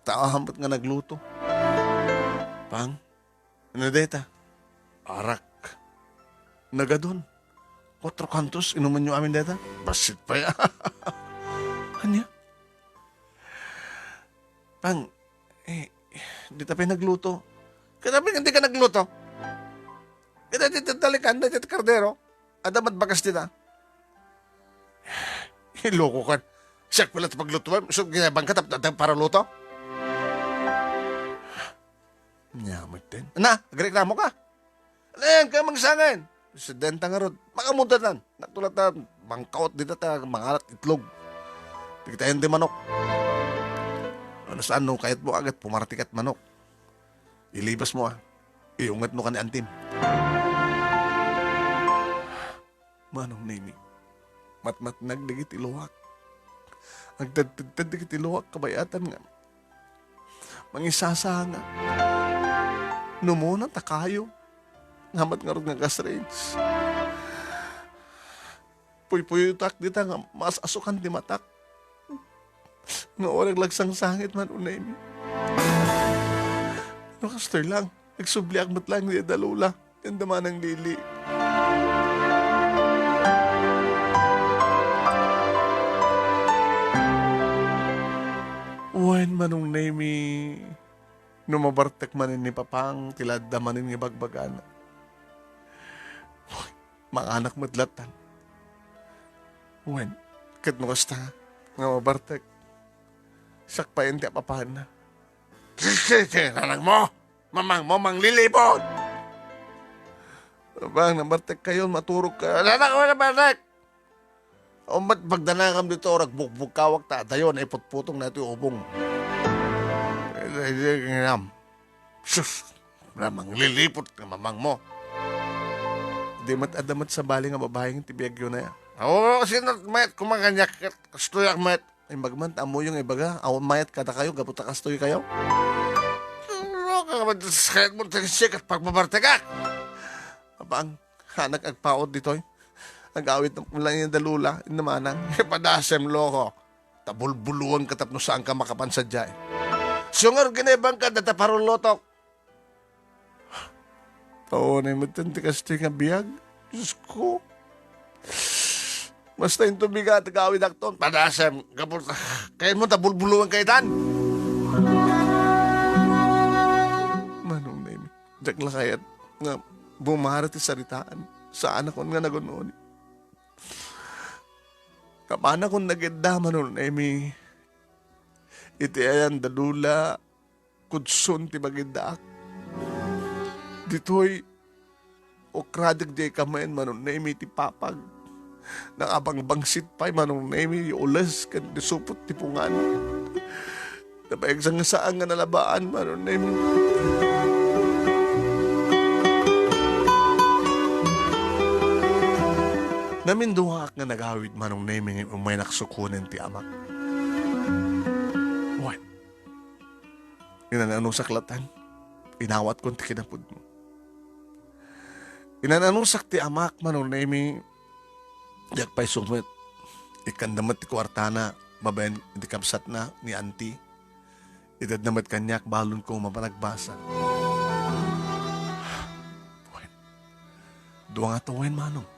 Ta awan met nga nagluto. Pang, ano dayta? Arak. Nagadon. Kuatro kantos, inumenyo amin dayta? Bassit pay. Ania? Pang, eh, dita pay nagluto. Kanabi nga dika nagluto? Ita ti talikan, dayta ti kardero. Adda met bagas dita. Iloko kan. Siak pala ti paglutuem. So, ginayabang ka tap-, tap-, para luto? Nia met din. Na, agreklamo ka? Ano yan? Kaya mangsangan. Presidenta nga rod. Makamuda tan. Natulat na, mangkaot dita ta, mangalat itlog. Tigtayan di manok. Ano saan no, kayat mo agad, pumartikat manok. Ilibas mo, ah. Iunget no ka ni Antim. Manong Nini, matmatnag dagiti luak. Agtedtedted dagiti luak, kabayatan nga mangisasanga. Numona ta kayo. Nga met ngarud nga gasrage. Puypuyotak dita nga mas asukan ti matak. Nga orag lagsangsangit man unaymi. No kastoy lang, nagsubliak met lang ni da Lola, ken da Manang Lili. Wen, Manong Nemi, no mabartek manen ni Papang ti ladda manen nga ibagbagana. Manganak met lattan. Wen, ket no kasta nga mabartek, sakpayen ti apapanna. Sisisi, anak mo! Mamang mo, manglilipot! Bang, nabartek kayo, maturog ka. Anak mo, nabartek! Umbat pagdanakam dito, orak bugbugkawak ta, dayo na iputputong na ito yung ubong. Ay, ay, ay, ay, ay. Sus! Wala manglilipot nga mamangmo. Di met adda met sabali nga babaeng ti biagyo na ya. Oo, sino met kumanganya ket kastoy ak met. Imbag man ta ammoyo nga ibaga, awan mayat kadakayo, gapu ta kastoy kayo. Ano ka ba, sakit mo, tingsi ket pagbabartegak? Apang, hanak agpaot ditoy. Agawid lang yung dalula, yung namanang. Padasem, loko. Tabulbuluan ka tapno saan ka makapan sadiay. Sungar ginebang ka, data parulutok. Paunay met ti kastoy nga biag. Diyos ko. Basta yung tubig at agawid akton. Padasem, gapon. Kaya mo, tabulbuluan ka itan. Manong Nemi, diak lakayat nga bumara ti saritaan. Saan akon nga nagunoni. Kapanakon nagidda, Manong Nemi. Iti ayan dalula, kudson ti magiddaak. Ditoy, ukradek diay kamen, Manong Nemi, ti papag. Nakabangbangsit pay, Manong Nemi, di ules ken di supot ti pungan. Napayagsang saan nga nalabaan, Manong Nemi. Naminduaak nga nagawid, Manong Nemi, nga umay naksukunen ti amak. Wen, inan-anusak latan, inawatkon ti kinapudno. Inan-anusak ti amak, Manong Nemi, diak pay sumet. Ikkanda met ti kuartana, babaen iti kabsatna ni Auntie. Itedna met kaniak balonko mapanagbasa. Wen, dua nga tawen, Manong.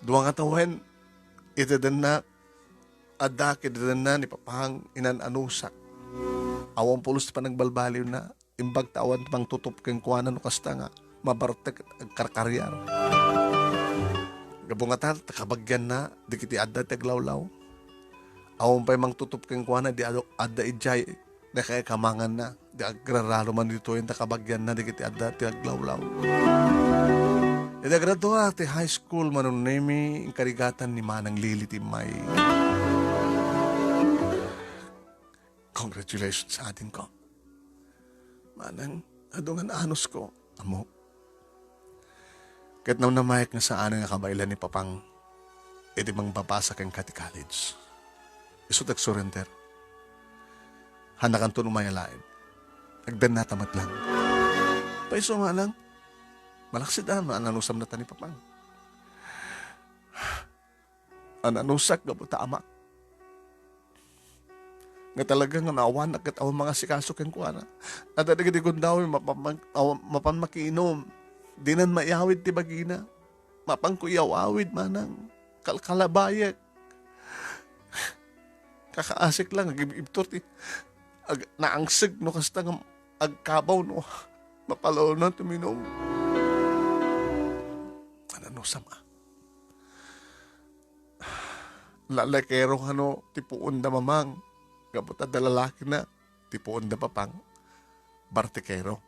Dua nga tawen, itedenna, adda ket itedenna ni Papang inan-anusak. Awan pulos ti panagbalbaliwna. Imbag ta awan ti mangtutup kenkuana no kasta nga mabartek ket agkarkariar. Gapu ngata, ta kabagianna dagiti adda ti aglawlaw. Awan pay mangtutup kenkuana di adu-, adda idiay nakakamanganna, di agraralo man ditoy ta kabagianna dagiti adda ti aglawlaw. Idi agradua ti high school, Manong Nemi, inkarigatan ni Manang Lily ti may. Congratulations, adingko. Manang, adu nga naanusko, ammok. Ket namnamaek nga saan nga kabaelan ni Papang iti mangpapasa kenka ti college. Isu ti agsurrender. Hannakanton umay a laeng. Agdennata met lang. Paiso nga lang. Malaksid a, maananusamnata ni Papang. Ananusak gapu ta amak. Nga talaga nga naawanak ket awan mangasikaso kenkuana. Adda dagiti gundaway mapan, aw-, mapan makiinum. Dinan maiyawid ti bagina. Mapan ko iyawawid, Manang. Kalkalabayek. Kakaasik lang, agib-ibtur ti ag-, naangseg no kasta nga agkabaw no mapalawna tuminum. Ananusam a. Lalakero kano ti puon da Mamang, gapu ta adda lalakina, ti puon da Papang, bartekero.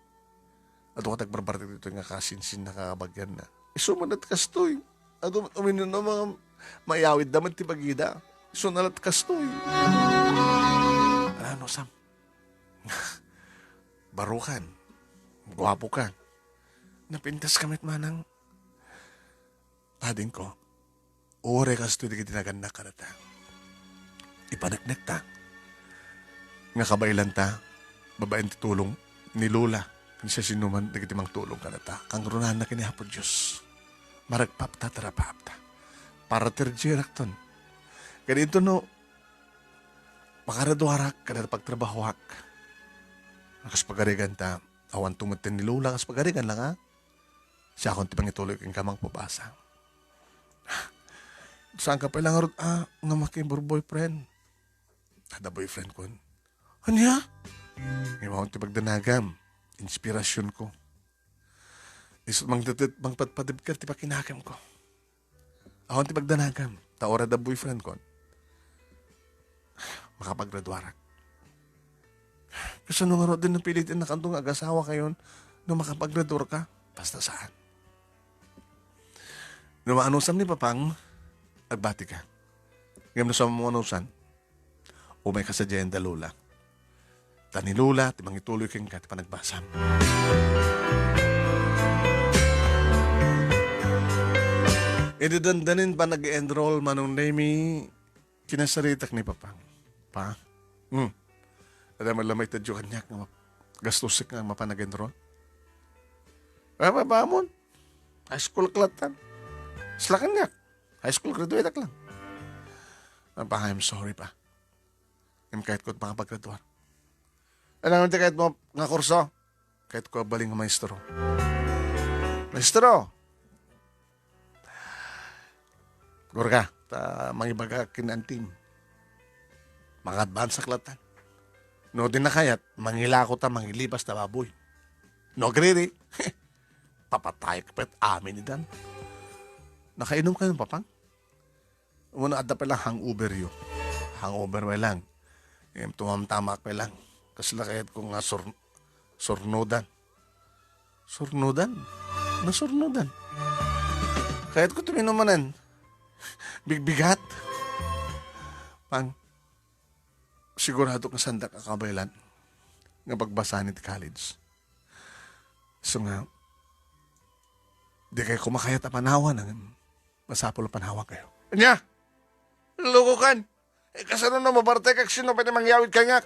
Adu ket agbarbartek ditoy nga kasinsinna, kakabagianna. Isu met kastoy. Adu met uminum nga maiyawidda met ti bagida. Isu met kastoy. Ano, Sam? Barukan. Guapo ka. Napintas ka met, Manang. Adingko, uray kastoy dagiti nagannak kadata. Ipaneknekta nga kabaelanta, babaen ti tulong ni Lola, ken siasinoman dagiti mangtulong kadata. Kangrunanna ken ni Apo Dios. Maragpapta, tarapapta. Para terjerakton. Ken intono, makaraduarak kadata pagtrabahoak. Kas pagariganta, awan tumetten ni Lola, kas pagarigan lang, ha? Siakon ti mangituloy kenka mangpabasa. Saan ka pay la ngarud a nga makiburboyfriend? Adda boyfriend kon. Ania? Imaon ti pagdanagam, inspirasyon ko. Isu mangtetet, mangpadpadebker ti pakinakemko. Awan ti pagdanagam, ta uray adda boyfriend kon. Makapagraduarak. Kasano ngarud din napilitan na kanto nga agasawa kayon no makapagraduar ka? Basta saan. No maanusam ni Papang, agbati ka. Ngem no saan mo anusan, umay ka sadiay ken da Lola. Ta ni Lola ti mangituloy kenka ti panagbasam. Idi dandanin panag-enroll, Manong Nemi, kinasaritak ni Papang. Pa? Hmm. Adda man la maitedyo kaniak nga map-, gastusek nga mapan nag-enroll? Apa, Pa, amon? High school ak lattan. Sla kaniak. High school graduate ak lang. Ah, Pa, I'm sorry, Pa. Ngem kayatko ti makapaggraduar. Ano nga ti kayatmo nga kurso? Kayatko a balin nga maestro. Maestro! Gurka, ta mangibaga ken antim. Manga-advance ak lattan. No di na kayat, mangilako ta mangilipas ta baboy. No agriri, papatayek pay amin idan. Nakainom kayo, Papang? Umuna, adda pay lang hangover yo. Hangover pay lang. Em, tumamtama pay lang. Kasla kayatko nga sur-, surnudan. Surnudan? Nasurnudan. Kayatko ti minumanan. Bigbigat. Pang, sigurado nga saandak a kabaylan nga pagbasaan iti college. So nga, di kayo kumakayat a panawan, ang masapul a panawan kayo. Anya? Luko kan? Eh, kasano no mabartek ak sino pwede mangyawid kaniak?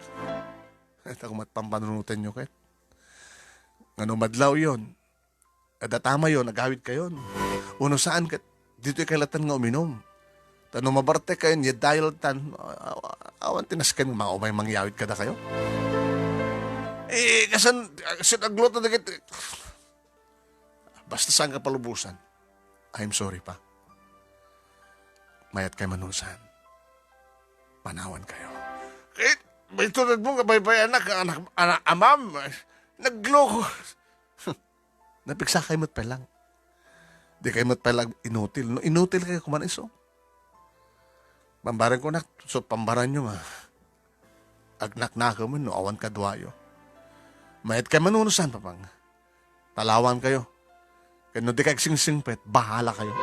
Eh, ta kumat pampanunutan nyo ket. Ngano madlaw yon? Adda tama yon, agawid kayon. Uno saan ket, ditoy kay lattan nga uminom. Ta no mabartek kayon, yadda yo lattan, a-, a-, awan ti nasken nga umay mangyawid kada kayo. Eh, kasan, sino agluto dagiti, basta saan ka palubusan. I'm sorry, Pa. Mayat kay manusan. Panawan kayo. Eh, may tulad mo, kabaybayan na, anak, anak, amam. Nagloko. Napiksa kayo met pay lang. Di kayo met pay lang inutil. No, inutil kayo kuman iso. Pambaran ko nak, so pambaran nyo nga. Agnaknakaw mo no awan kaduayo. Mayat kay manunusan, Papang. Talawan kayo. Kano di ka agsingsingpet, bahala kayo.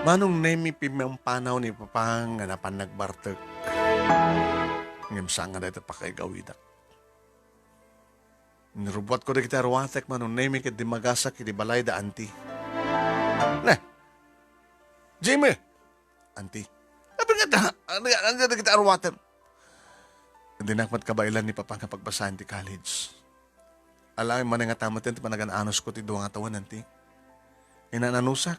Manong Nemi, pimampanaw ni Papang nga napan nagbartek. Ngem saan nga dayta pakaigawidak. Nirubbuatko dagiti aruatek, Manong Nemi, ket dimmagasak iti balay da Anti. Ne! Jimmy! Anti. Apay nga da, ano yan? Ano yan dagiti aruatem? Dinak met kabaelan ni Papa nga pagbasaan ti college. Ala, manen nga tamet ti panagan-anusko ti dua nga tawen, Anti. Inananusak.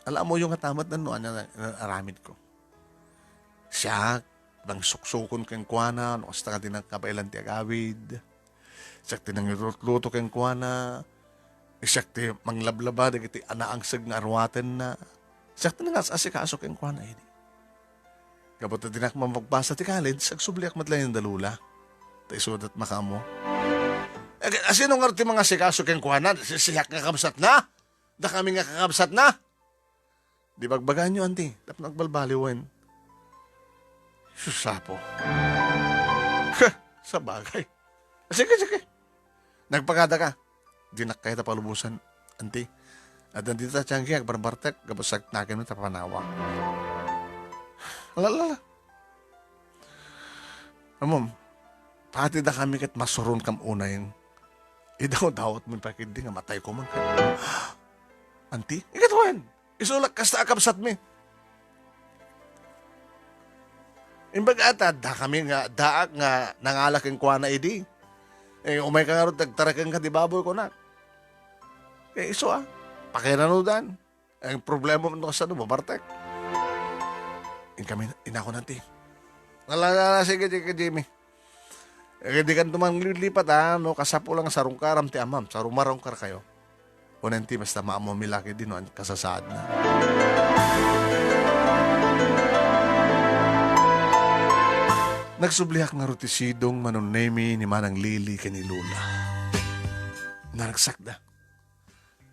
Ala, amoyo nga tamet no ania nga aramidko. Siak, nangsuksukon kenkuana, no kasta nga dinak kabaelan ti agawid. Siak ti nangilutluto kenkuana. Siak ti manglablaba dagiti naangseg nga aruatenna. Siak ti nangas-asikaso kenkuana idi. Gapu ta dinak mapagbasa ti college, agsubliak met laeng da Lola. Ta isuda ti makaammo. Eh, asino ngarud ti mangasikaso kenkuana? Si-, siak nga kabsatna? Dakami nga kakabsatna? Di bagbagaanyo, Anti, tapno agbalbaliwen. Sus, Apo. Heh, sabagay. Sige, sige. Nagpakada ka. Dinak kayat a palubosan, Anti. Addan dita ti anggi, agbarbartek, gapu saknaken ta panawa. Ala, ala, ala. Amom, pati dakami ket masuron kam unay. Idawdawat mo pa ketdi nga matay ko man. Anti? Ikat wen? Isulak kasta a kabsatmi. Imbag ata, dakami nga, daak nga nangala kenkuana idi. Eh, umay ka ngarud, agtarekeng ka ti baboy, kunak. Eh, isu a, pakiranudan. Ang problema mo, kasano, mabartek. Inkami, inako na ti. Ala, ala, ala, sige, sige, Jimmy. Eh, di kan tuman lipat, ha? No, kasapulan nga sarungkaram ti amam, sarumarungkar kayo. Unen ti basta maammo mi laki di no, an-, kasasaadna. Nagsubliak ngarud ti sidong Manong Nemi ni Manang Lily ken ni Lola. Naragsakda.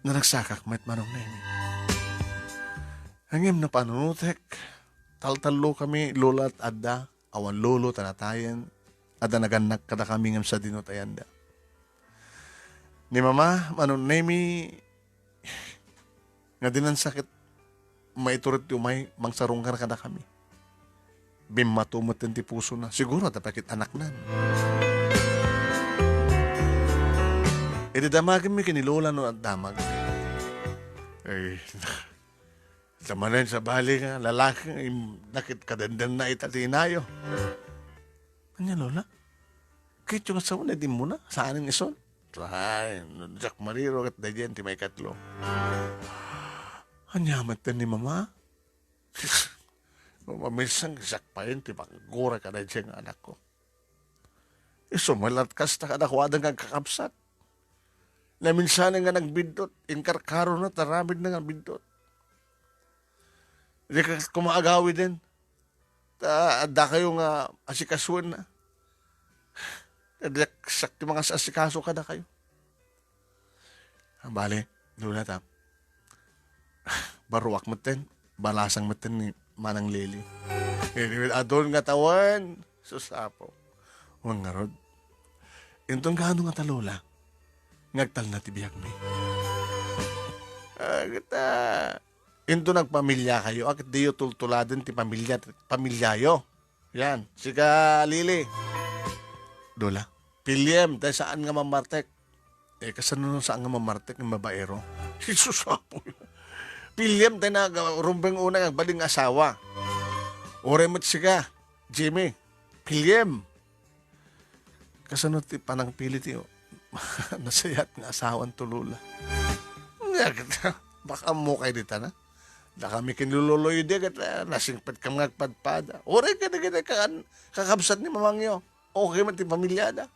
Naragsakak met, Manong Nemi. Ngem no panunutek, taltallo kami, Lola, adda, awan lolo, ta natayen, adda nagannak kadakami ngem sadino ti ayanda. Ni Mama, Manong Nemi, nga dinan sa ket maitured ti umay mangsarungkar kadakami. Bimmato metten ti pusona. Siguro, adda pay ket anaknan. Idi damagenmi ken ni Lola no agdamag. Ay, sa manen sabali nga lalaki nga im-, nakit kadendenna ita ti inayo. Ania, Lola? Ket yung asawa na din mo na? Saan ang ison? Ay, no, Jack Mariro ket daydiay ti maikatlo. Ania met ni Mama? Mamamisan, siak payen ti panggura kadaydiay nga anakko. Isu met la kasta kadakuada nga agkakabsat. Naminsan nga nagbiddut, inkarkarona ti aramidna nga biddut. Di ka kumaagawiden. Ta adda kayo nga asikasuenna. Diak siak ti mangas-asikaso kadakayo. Ah, bale, Lola ta. Baruak metten, balasang metten ni Manang Lily. Anyway, adun nga tawen, sus, Apo. Wen ngarud. Inton kaano nga ta, Lola, nga agtalna ti biagmi? Ah, ket, ah, inton nagpamiliakayo, a ket diyo tultuladen ti pamilya, pamilyayo. Yan, sika, Lily. Lola, piliem, tay saan nga mamartek. Eh, kasano no saan nga mamartek nga babaero? Jesus, Apo. Piliem, tay na, rumbeng una, nga agbalin nga asawa. Uray met sika, Jimmy. Piliem. Kasano ti panangpili ti nasayat nga asawan to, Lola? Nya, baka mo kay dita na. Dakami ken ni Lolo Lloyd, ket, ah, nasingpet kam nga agpadpada. Uray kadagiti kan-, kakabsat ni mamangyo. Okay man ti pamilyada.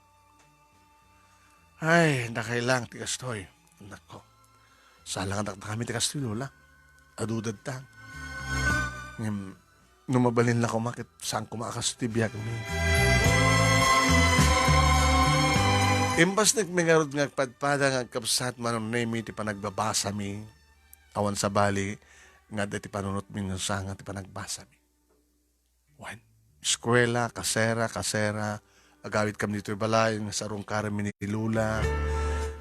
Ay, nakailang ti kastoy. Nako. Sala nga dakdakami ti kastoy, Lola. Adu dadta. Ngem, no mabalin la koma, ket saan koma a kastoy ti biagmi. Imbasnekmi ngarud nga agpadpada nga agkabsat, Manong Nemi, ti panagbabasami. Awan sabali nga adda ti panunotmi no saan nga ti panagbasami. Wen, eskuela, kasera, kasera, agawid kam ditoy balay, nga sarungkarenmi ni Lola.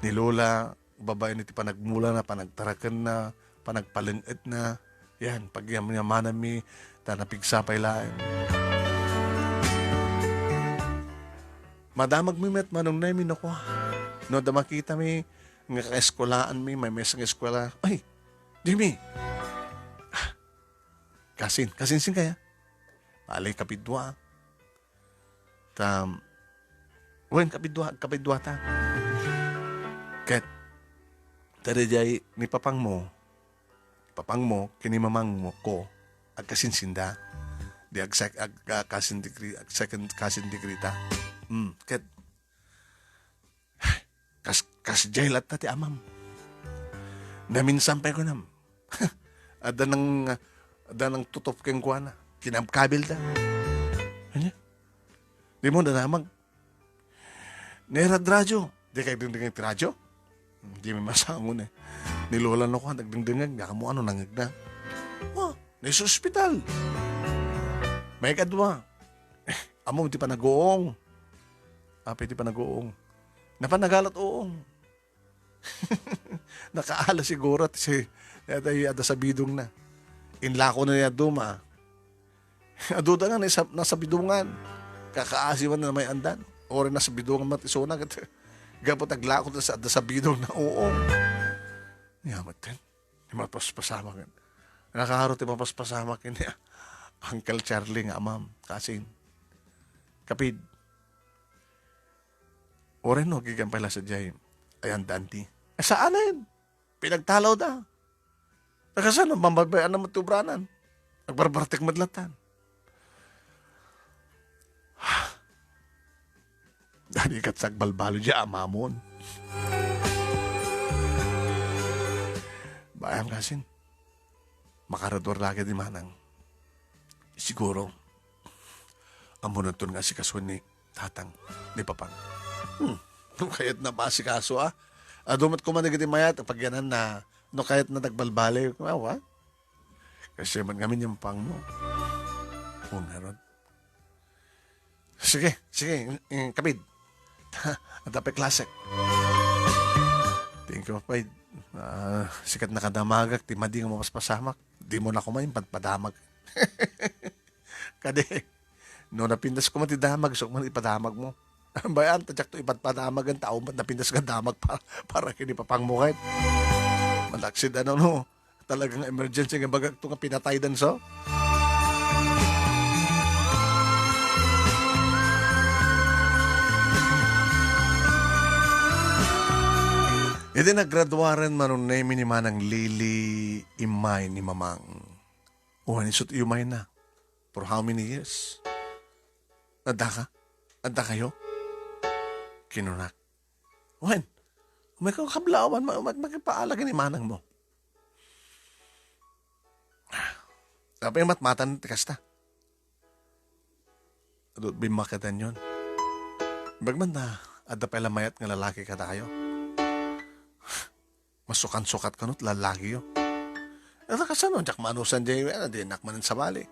Ni Lola, babaen iti panagmulana, panagtarakenna, panagpaleng-etna. Yan, pagyamyamananmi, ta napigsa pay laeng. Madamagmi met, Manong Nemi, no kua. No adda makitami, nga kaeskulaanmi, maymaysa nga eskuela. Ay, Jimmy! Kasin, kasinsin kaya? Bale, kapidua. Ta, wen, kapidua, kapidua ta. Ket, ta daydiay ni papangmo, papangmo, ken ni mamangmo ko, agkasinsinda. Di ag-, ag-, ah, cousin degree, ag-, second cousin degree ta. Hmm, ket, Kas, kas jay latta ti amam. Naminsan pay kunam. Adda nang, adda nang tutop kenkuana. Kinabkabilda. Ania? Di mo nadamag. Nairad radyo. Di kay dingdingag ti radyo? Di mi masangon eh. Ni Lola no kuan, nagdingdingag. Nga kamo ano nangagna. Oh, naisu ospital. May kadwa. Amo ti panaguong. Apay ti panaguong? Napan nagalat uong. Nakaala siguro ti si, yata, adda sabidongna. Inlako na niya duma. Aduda nga nasa-, nasabidongan. Kakaasi man na may andan. Ori nasabidongan mat isuna ket gapu taglako ta sa, adda sabidongna uong. Niya met ken. Ti mapaspasamak. Nakaro ti mapaspasamak ken ni Uncle Charlie nga amam, kasin. Kapid. Uray no, agingga pay la sadiay. Ayan, danti. Eh, saanen? Pinagtalawda. Nakasano, mambabay-an na met ti ubranan. Agbarbartek met latan. Dani ket sagbalbalo diay amamon. Bayam kasin, makarador lagi di manang. Siguro, ammonaton nga asikasuen ni tatang, ni papang. Hmm, no kayat na maasikaso, ah. Adu met koma dagiti mayat, pagyanan na, no kayat na nagbalbaliw. Awa? Kasi man ngamin yung pang mo. O, meron. Sige, sige, mm, kapid. Adda pay klasek. Thank you, Papa. Ah, sikat nakadamagak, ti madi nga mapaspasamak. Di mo na kumain, padpadamag. Kadi, no napintas ko man ti damag, isok man ipadamag mo. Bayan, ta diak to ipadpadamag ang tao, ba't napintas nga damag para, para kini papang mo, kahit malaksid, ano, no? Talagang emergency nga bagak to nga pinatay dan, so? Iti naggraduaren, Manong Nemi, ni Manang Lily, immay ni Mamang. Wen, isu ti immay na. For how many years? Adda ka? Adda kayo? Kinunak. Wen, umay ka kablawan, ma-, ma-, makipaalag ni manang mo. Apay matmatan ti kasta. Adu, bimmakatan yon. Bagman na, adda pay la mayat nga lalaki kadakayo. Masukan-sukat kano ti lalakiyo. Ata kasano, diak manusan diay, ah, di nak manen sabali.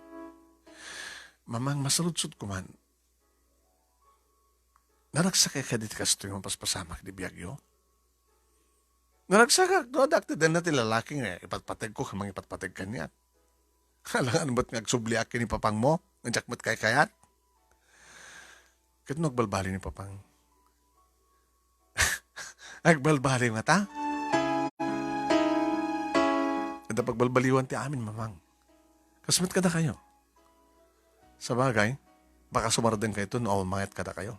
Mamang, masaludsod ko man. Naragsakay kadi ti kastoy nga mapaspasamak di biagyo? Naragsakak, no, adda ti denna ti lalaki nga ipatpategko ken mangipatpateg kaniak. Alangan met nga agsubliak ken ni papang mo, nga diak met kaykayat. Ket no agbalbaliw ni papang? Agbalbaliw ngata? Adda pagbalbaliwan ti amin, Mamang. Kas met kadakayo. Sabagay, baka sumardeng kayto no awan mayat kadakayo.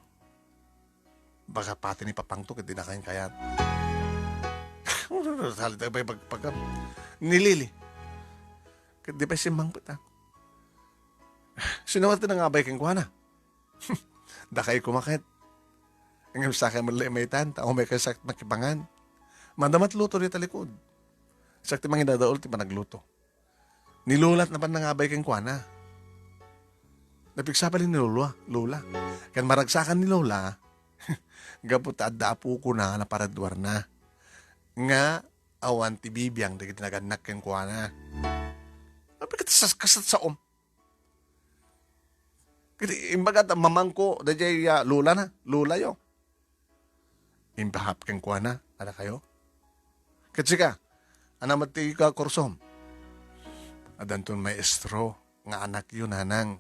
Baka pati ni papangto ket di na kankayat. Salita pay pag-, pagka-, ni Lily. Ket di pay simmangpet, ah. Sino nga ti nangabay kenkuana? Dakay koma ket. Ngem sakay met la imaytan, ta umay kay sak-, makipangan. Manda met luto dita likod. Sak ti mangidadaul ti panagluto. Ni Lola ti napan nangabay kenkuana. Napigsabali ni Lola, Lola. Ken maragsakan ni Lola, gapu ta adda apokona a naparaduarna. Nga awan ti bibiang dagiti nagannak kenkuana. Apay ket sas-, kasat saom. Ket imbaga ta mamangko, daydiay, ah, Lola na, Lola yo. Impahap kenkuana, kadakayo? Ket sika, ania met ti kakursom? Addanton maestro nga anakyo, nanang.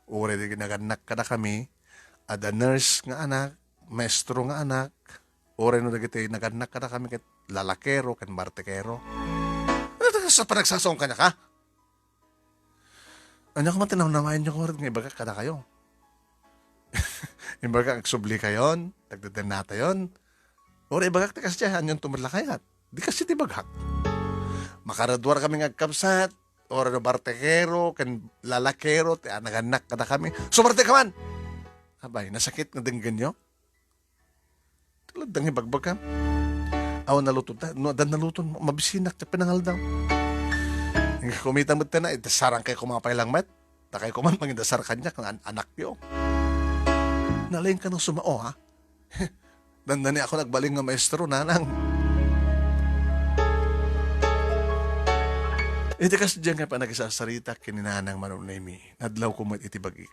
Uray di nagannak kadakami, adda nurse nga anak, maestro nga anak, uray no dagiti nagannak kadakami ket lalakero ken bartekero. Ano ta sa panagsasaom kaniak, ha? Ania koma ti namnamaenyo, kuarog, nga ibagak kadakayo? Imbagak agsubli kayon, nagdedennatayon. Uray ibagak ti kasdiay, anianto met la kayat? Di kasdiay ti ibagak. Makaraduar kami nga agkabsat, uray no bartekero, ken lalakero, ti nagannak kadakami. Sumarte ka man! Abay, nasakit nga denggenyo? Tulad dang ibagbagam. Awan naluto ta. No, adda naluto, mabisinak ti pinangaldaw. Kumita met ta na, idasarang kay kumapay lang met. Dakay kuman mangidasar kaniak, an-, anakyo. Nalaing ka ng sumao, ha? Dandani ako nagbalin nga maestro, nanang. Iti kasdiay nga panagsarsarita ken ni nanang Manong Nemi, nadlaw ko met iti bagi.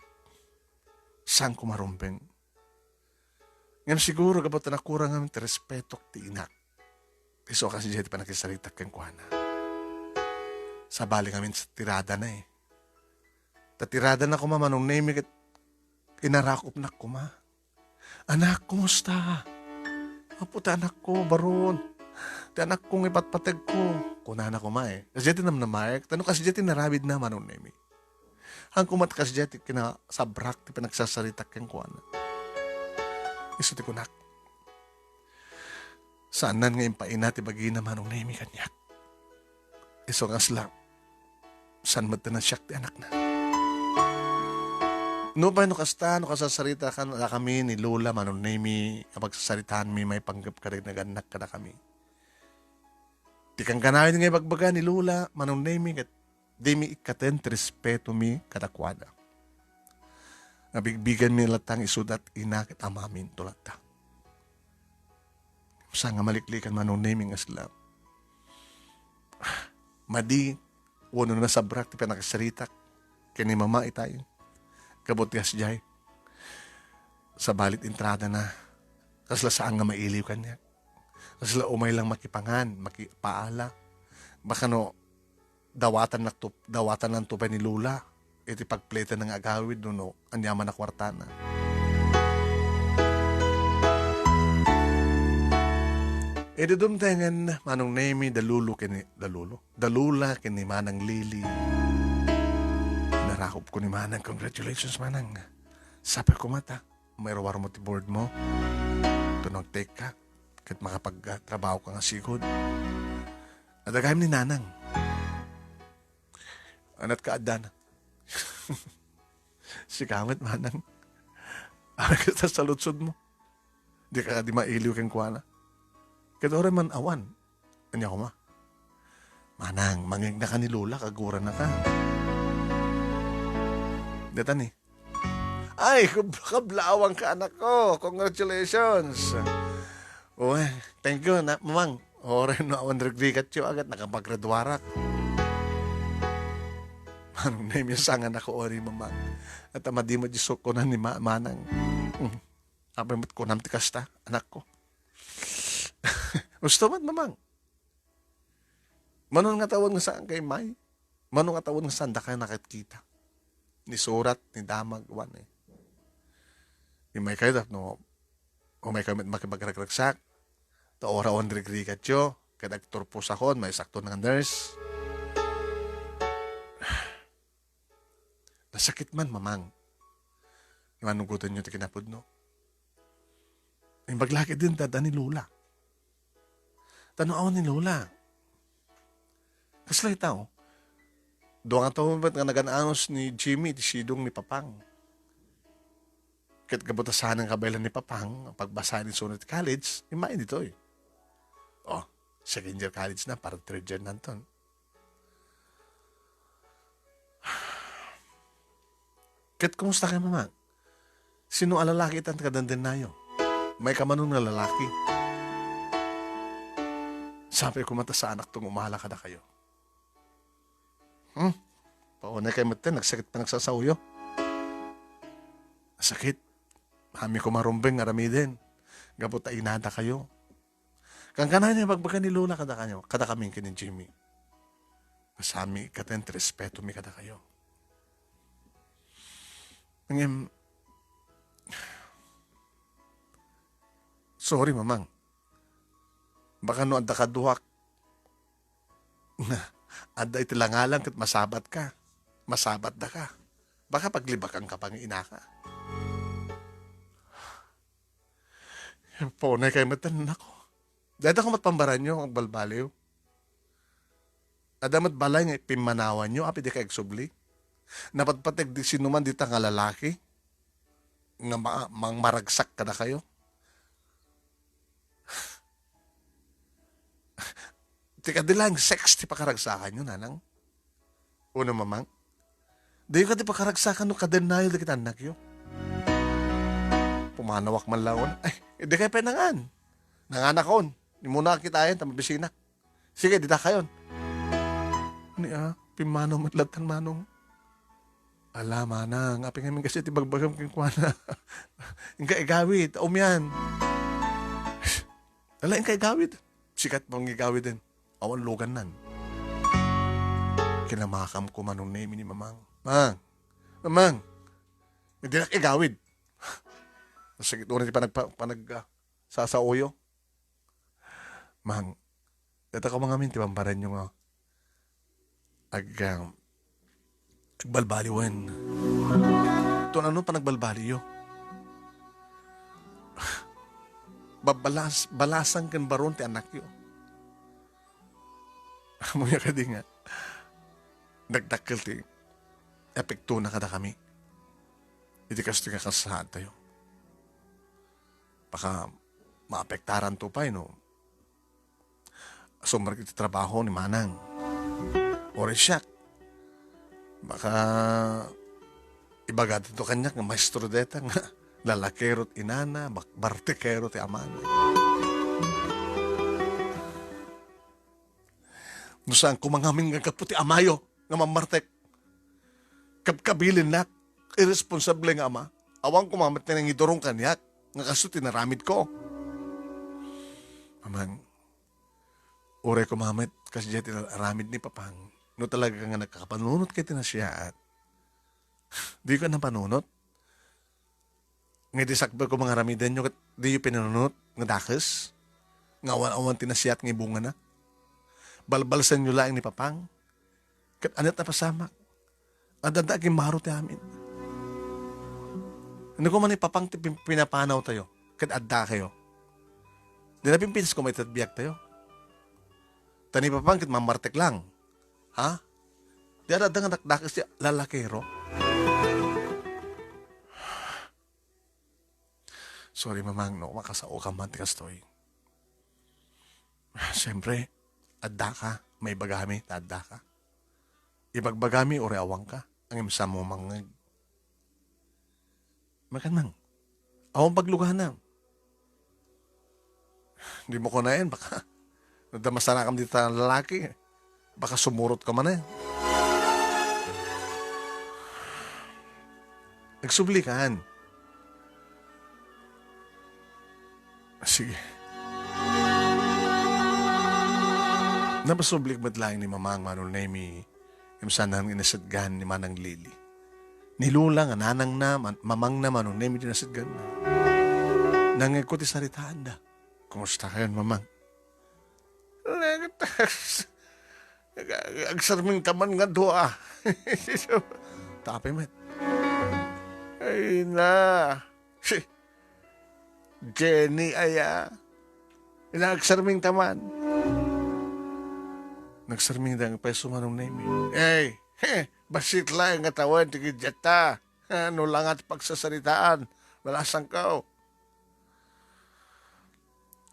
Saan ko marumbeng? Ngem siguro gapu ta nakurang ngamin ti respetok ti inak. Isu a kasdiay ti panakisaritak kenkuana. Sabali ngamin sa tiradana, eh. Ta tiradana koma, Manong Nemi, ket inarakupnak koma. "Anak, kumusta? Apo, ti anakko, Baron. Ti anakko nga ipatpategko," kunana koma, eh. Kasdiay ti namnamaek, ta no kasdiay ti narabidna, Manong Nemi. Haan koma ti kasdiay ti kinasabrak ti panagsasaritak kenkuana. Isu ti kunak, "Saanan nga impaina ti bagina, Manong Nemi, kaniak. Isu nga asla, saan met ti nasiak ti anakna?" Nupay no kasta, no kasasarita kan-, dakami ni Lola, Manong Nemi, a pagsasaritaanmi maipanggep kadagiti nagannak kadakami. Ti kankanayon nga ibagbaga ni Lola, Manong Nemi, ket dimi ikkaten ti respetomi kadakuada. Nabigbiganmi latta nga isuda ti ina ket amamin, to latta. Saan nga maliklikan, Manong Nemi, nga sila madi wenno nasabrak ti panakisaritak ken ni Mama itay. Gapu ti kasdiay, sabali ti intradana, kasla saan nga mailiw kaniak. Kasla umay lang makipangan, makipaala. Baka no, dawatannak to, dawatannanto pay ni Lola iti pagpletanna nga agawid no, no, aniaman a kuartana. Idi dumtengen, Manong Nemi, da Lolo ken ni, da Lolo, da Lola ken ni Manang Lily. Narakop ko ni Manang, "Congratulations, Manang. Sapay koma ta. Mairuar mo ti board mo. Tunog take ka. Ket makapagtrabaho ka nga sigud." Adda gayam ni Nanang. Anat ka addana. Sika met, Manang. Awan ka sa saludsod mo. Di ka di mailiw kenkuana. Ket uray man awan. Ania koma? Manang, mangignaka ni Lola, kaguranaka. Deta ni. Ay, kab-, kablawang ka, anak ko. Congratulations. Uy, thank you, na, Mamang. Uray no awan rigrigatyo, agat nakapaggraduarak. Manong Nemi, sangan ako, ori, Mamang. At amadi mo, Diyos ko, na ni Ma-, Manang. Hmm. Apay met kunam ti kasta, anak ko. Gusto met, Mamang. Manon nga tawen nga saan kay may? Manon nga tawen nga saan dakayo nakitkita? Ni surat, ni damag, wan eh. Imay kayo tapno, umay kayo met makipagragragsak. Ta ora on rigrigatyo, ket agturpos ako, may sakto nga nurse. Nasakit man, Mamang. Imanugotan nyo ti kinapudno. Imbag laki din, dada ni Lola. Tano awan ni Lola. Kasla ita, oh. Dua nga taon met nga nagan-anos ni Jimmy, ti sidong ni Papang. Ket gapu ta saan nga kabaelan ni Papang, pagbasa ni Sunit College, imay ditoy. Oh, second year college na, para third year nanton. Ket kumusta kay, Mama? Sino a lalaki itan kadandennayo? May kamanon nga lalaki. Sapay koma ta saanak tong umala kadakayo. Hmm? Paunay kay metten, nagsakit panagsasaoyo. Sakit. Amin ko marumbeng nga aramiden. Gapu ta inadakayo. Kankanayon nga ibagbaga ni Lola kadakayo, kadakami ken ni Jimmy. Kasami katen ti respetomi kadakayo. Ngem, sorry, Mamang. Baka no adda kaduak, adda iti langalang ket masabat ka. Masabat da ka. Baka paglibakan ka pa nga inaka. Paunay kay metten, nako. Dayta ko met pambaranyo, agbalbaliw. Adda met balay nga pimmanawanyo, apay di ka agsubli? Napatpateg di sinuman dita nga lalaki nga ma-, mangmaragsak kadakayo? Ti kadi laeng sex ti pakaragsakanyo, nanang? Uno, Mamang? Diyo kadi pakaragsakan no kadennayo dagiti annakyo? Pumanawak man laeng. Ay, di kay pay nangan. Nanganakon. Imuna kitaen, ta mabisinak. Sige, dita kayon. Ni, ah, pimmanaw met lattan, Manong. Ala, Manang, apay ngamin kasi ti bagbagam kenkuana. Inka igawid, umian. Ala, inka igawid. Sikat mo nga igawiden. Awan lugannan. Kinamakam ko, Manong Nemi, ni Mamang. Mang! Mamang! Dinak igawid. Sakit uno ti panagpa-, panag-, ah, sasaoyo. Mang, dayta ko ngamin ti pambaranyo nga ag-, ah, agbalbaliwen. Ton ano panagbalbaliyo? Babalas-, balasan ken baron ti annakyo. Ammoyo kadi nga nagdakkel ti epektona kadakami iti kastoy nga kasasaadtayo. Baka maapektaranto pay no sumrek iti trabaho ni Manang. Uray siak. Baka ibagato kaniak nga maestro dayta nga lalakero ti inana, bak-, bartekero ti amana. No saan koma ngamin nga gapu ti amayo nga mammartek. Kabkabilinnak, irresponsable nga ama. Awan koma met ti nangidurong kaniak, nga kasto ti naramid ko. Mamang, uray koma met kasdiay ti aramid ni Papang, no talaga nga nagkapanunot ket ti nasayaat, diyo koma panunot? Nga iti sakbay koma nga aramidenyo ket diyo pinanunot nga dakes, nga awan-awan ti nasayaat nga ibungana? Balbalsenyo laeng ni Papang, ket ania ti napasamak? Adda, adda agimmaro ti amin. Ania koma ni Papang ti pin-, pinapanawtayo, ket addakayo. Di napimpinas koma iti biagtayo. Ta ni Papang ket mammartek lang. Ha? Di adda nga dakdakes ti lalakero? Sorry, Mamang, no, makasaoka man ti kastoy. Siyempre, addaka, maibagami, ta addaka. Ibagbagami, uray awanka, ngem saanmo mangngeg. Makanang, awan pagluganam. Dimo kunaen, baka, no adda masanakam dita nga lalaki, baka sumurot ka manen. Nagsublikan. Sige. Napasublik met laeng ni Mamang Manong Nemi, ngem saan nga inasidgan ni Manang Lily. Ni Lola nga nanangna, man-, mamangna Manong Nemi ti nasidganna. Nangngegko ti saritaanda. "Kumustakayon, Mamang?" Nagtas. Ag-, ag-, agsarmingta man nga dua. Tapay met. Ay na. Si Jenny aya. Ina agsarmingta man. Nagsarmingta nga pay sumanong Nemi. Ay, he, bassit laeng nga tawen ti kiddiatta. Ano la nga ti pagsasaritaan? Balasangko.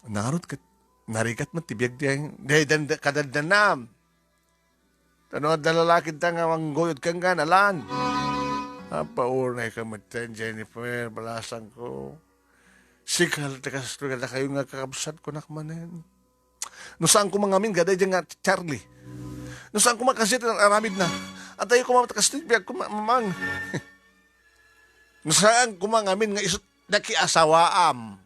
Ngarud ket narigat met ti biag diay, diay danda-, kadadannam. Ta no adda lalaki ta nga mangguyod kenka, alan. Apaunay ka met ten, Jennifer, balasangko. Sika la ti kastoy kadakayo nga kakabsat, kunak manen. No saan koma ngamin, gaday diay nga Charlie. No saan koma kasdiay ti aramidna. Adda koma ti kastoy biag koma, Mamang. No saan koma ngamin nga isu ti nakiasawaam.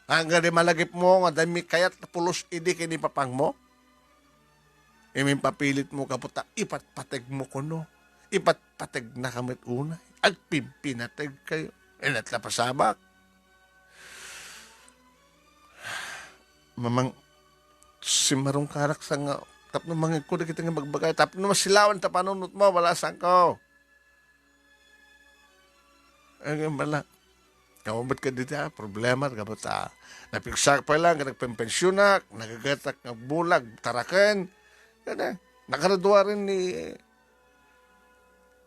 Agay di malagipmo nga adda mi kayat pulos idi ken ni papangmo? Impapilit mo gapu ta ipatpateg mo kuno. Ipatpateg na ka met unay. Agpimpinateg kayo. Inatla pasabak. Mamang, simarungkarak sa nga tapno mangegko dagiti nga bagbagay, tapno masilawan ta panunot mo, balasangko. Ay, bala. Kamu met kadita, problema, gapu ta napigsak pa lang, nagpempensionak, nagagatak nga bulag, taraken. Yan eh. Nakaraduaren ni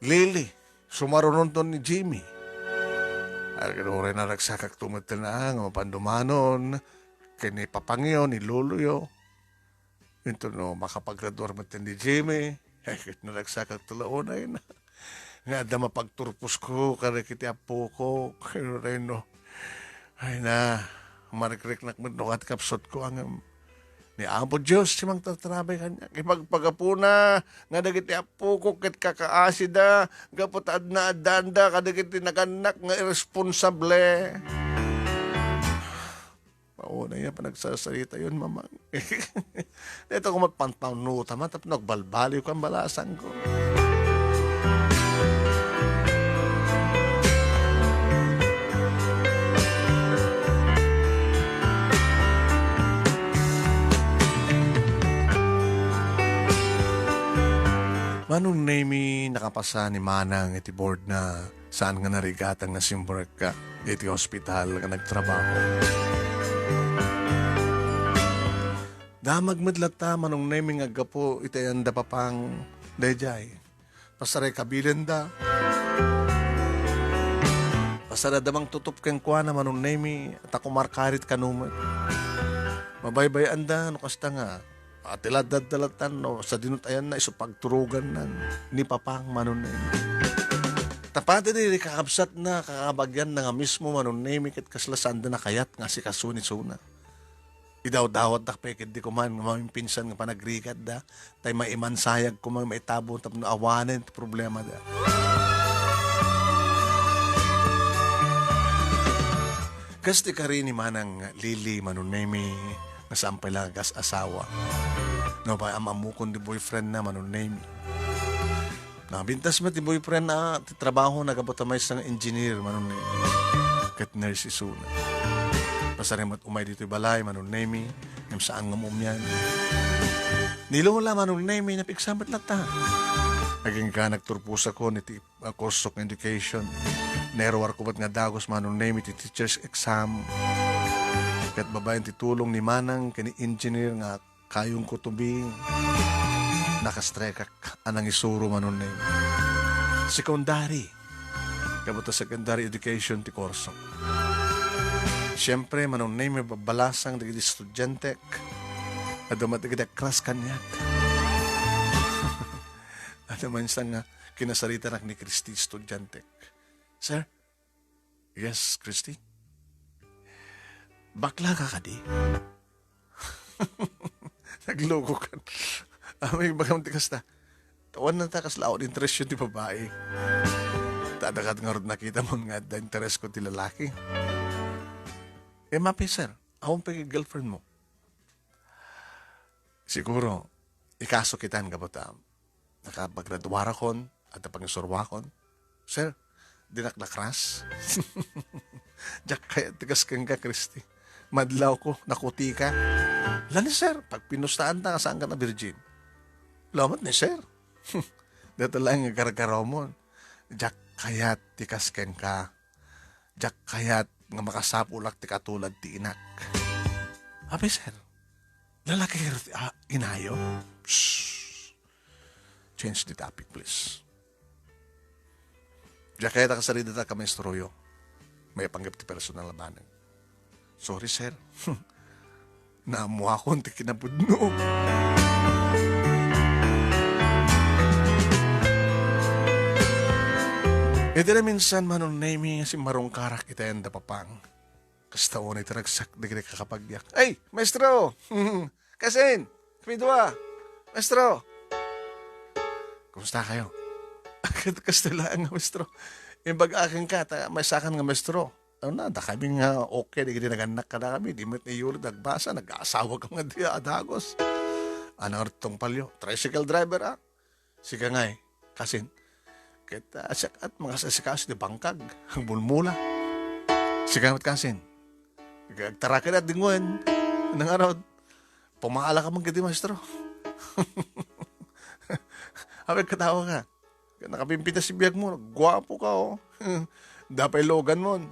Lily, sumarunonton ni Jimmy. Ay, uray naragsakak tumeten nga mapandumanon, ken ni papangyo, ni loloyo. Inton no, makapagraduar met ni Jimmy, ay, ket naragsakak talaunay na. Nga adda mapagturposko kadagiti appoko, ken uray no. Ay na, marikriknak met no, kat kapsutko, ngem ni Apo Dios ti mangtatrabay kaniak. Ipagpagapuna nga dagiti appoko ket kakaasida, gapu ta adna addaanda kadagiti nagannak nga irresponsable. Mauna ya panagsasarita yon, Mamang. Dito ko magpantanuta man, tapno agbalbaliw kan balasangko. Manong Nemy, nakapasa ni Manang iti board na saan nga narigatan nga simrekka iti hospital nga nagtrabaho. Damag met latta, Manong Nemy, nga aggapu iti ayanda papang daydiay. Pasaray kabilenda. Pasaray da mangtutup kenkuana, Manong Nemy, ta kumarkarit kano met. Mabaybay-anda no kasta nga, ati la dadda latta no, sadino ti ayanna isu pagturoganna ni papang, Manong Nemy. Ta pati daydi kakabsatna, kakabagianna nga mismo, Manong Nemy, ket kasla saanda nakayat nga asikaso ni isuna. Idawdawatdak pay ketdi koman nga mamimpinsan nga panagrigatda, tay maimansayag koman maitabon tapno awanen ti problemada. Kas ti kari ni Manang Lily, Manong Nemy, nga saan pay la nga agas-asawa. Nupay am-ammokon ti boyfriend na, Manong Nemy. Nabintas met ti boyfriend na ti trabaho na gapu ta maysa nga engineer, Manong Nemy. Ket nurse isuna. Pasari met umay ditoy balay, Manong Nemy, ngem saan nga umian. Ni Lola, Manong Nemy, napigsa met latta. Agingga nagturposakon iti a course of education. Naruarko met nga dagus, Manong Nemy, ti teacher's exam. Ket babaen ti tulong ni Manang ken ni Engineer nga kayongko to be, naka-strike-ak a nangisuro, Manong Nemy. Secondary. Gapu ta secondary education ti kurso. Siyempre, Manong Nemy, babbalasang dagiti estudiantek. Adda met dagiti crush kaniak. Adda maysa nga kinasaritanak ni Christy, estudiantek. "Sir?" "Yes, Christy?" "Bakla ka kadi?" Naglugokan. Amin, bagam ti kasta. Tawan na ta kasla awan interest ti babae. Ta adda ket ngarud nakitam nga adda interest ko ti lalaki. Eh, mapi, sir, awan pay girlfriend mo? Siguro, ikaso kitan gapu ta nakapaggraduarakon, adda pangisuruakon. Sir, dinak na-crush. Diak kayat ti kas kenka, Christy. Madlawko, nakutika. Lani, sir, pagpinustaan ta nga saan ka na virgin. Lamat ni sir. Data lang nga gargaramon. Diak kayat ti kas kenka. Diak kayat nga makasapulak ti katulad ti inak. Abi, sir, lalaki ti, ah, inayo? Shh. Change the topic, please. Diak kayat a kasarita ta ka maestroyo. Maipanggep ti personal a banag. Sorry, sir. Naammoakon ti kinapudno. Iti naminsan, Manong Nemy, nga simmarungkarak iti ayan da Papang. Kasta unay ti ragsak dagiti kakapagbiag. "Ay, maestro! Kasin! Kami dua! Maestro!" "Kumusta kayo?" "Kasta laeng nga maestro. Imbag-aken ka, ta maysakan nga maestro." Ano na, dakami nga okay, dagiti nagannak kadakami, di met iyulit, nagbasa, nag-aasawa ka nga di adagus. Anang artong palyo, tricycle driver, ah. Sika ngay, kasin. Ket, ah, siak at mga sasikaso ti bangkag, bulmula. Sika met kasin. Agtaraken at dingwen, nang arod. Pumaala ka man kiti maestro. Abe, katawa ka. Nakapimpita si biag mo, guapo ka, oh. Dapay logan mo.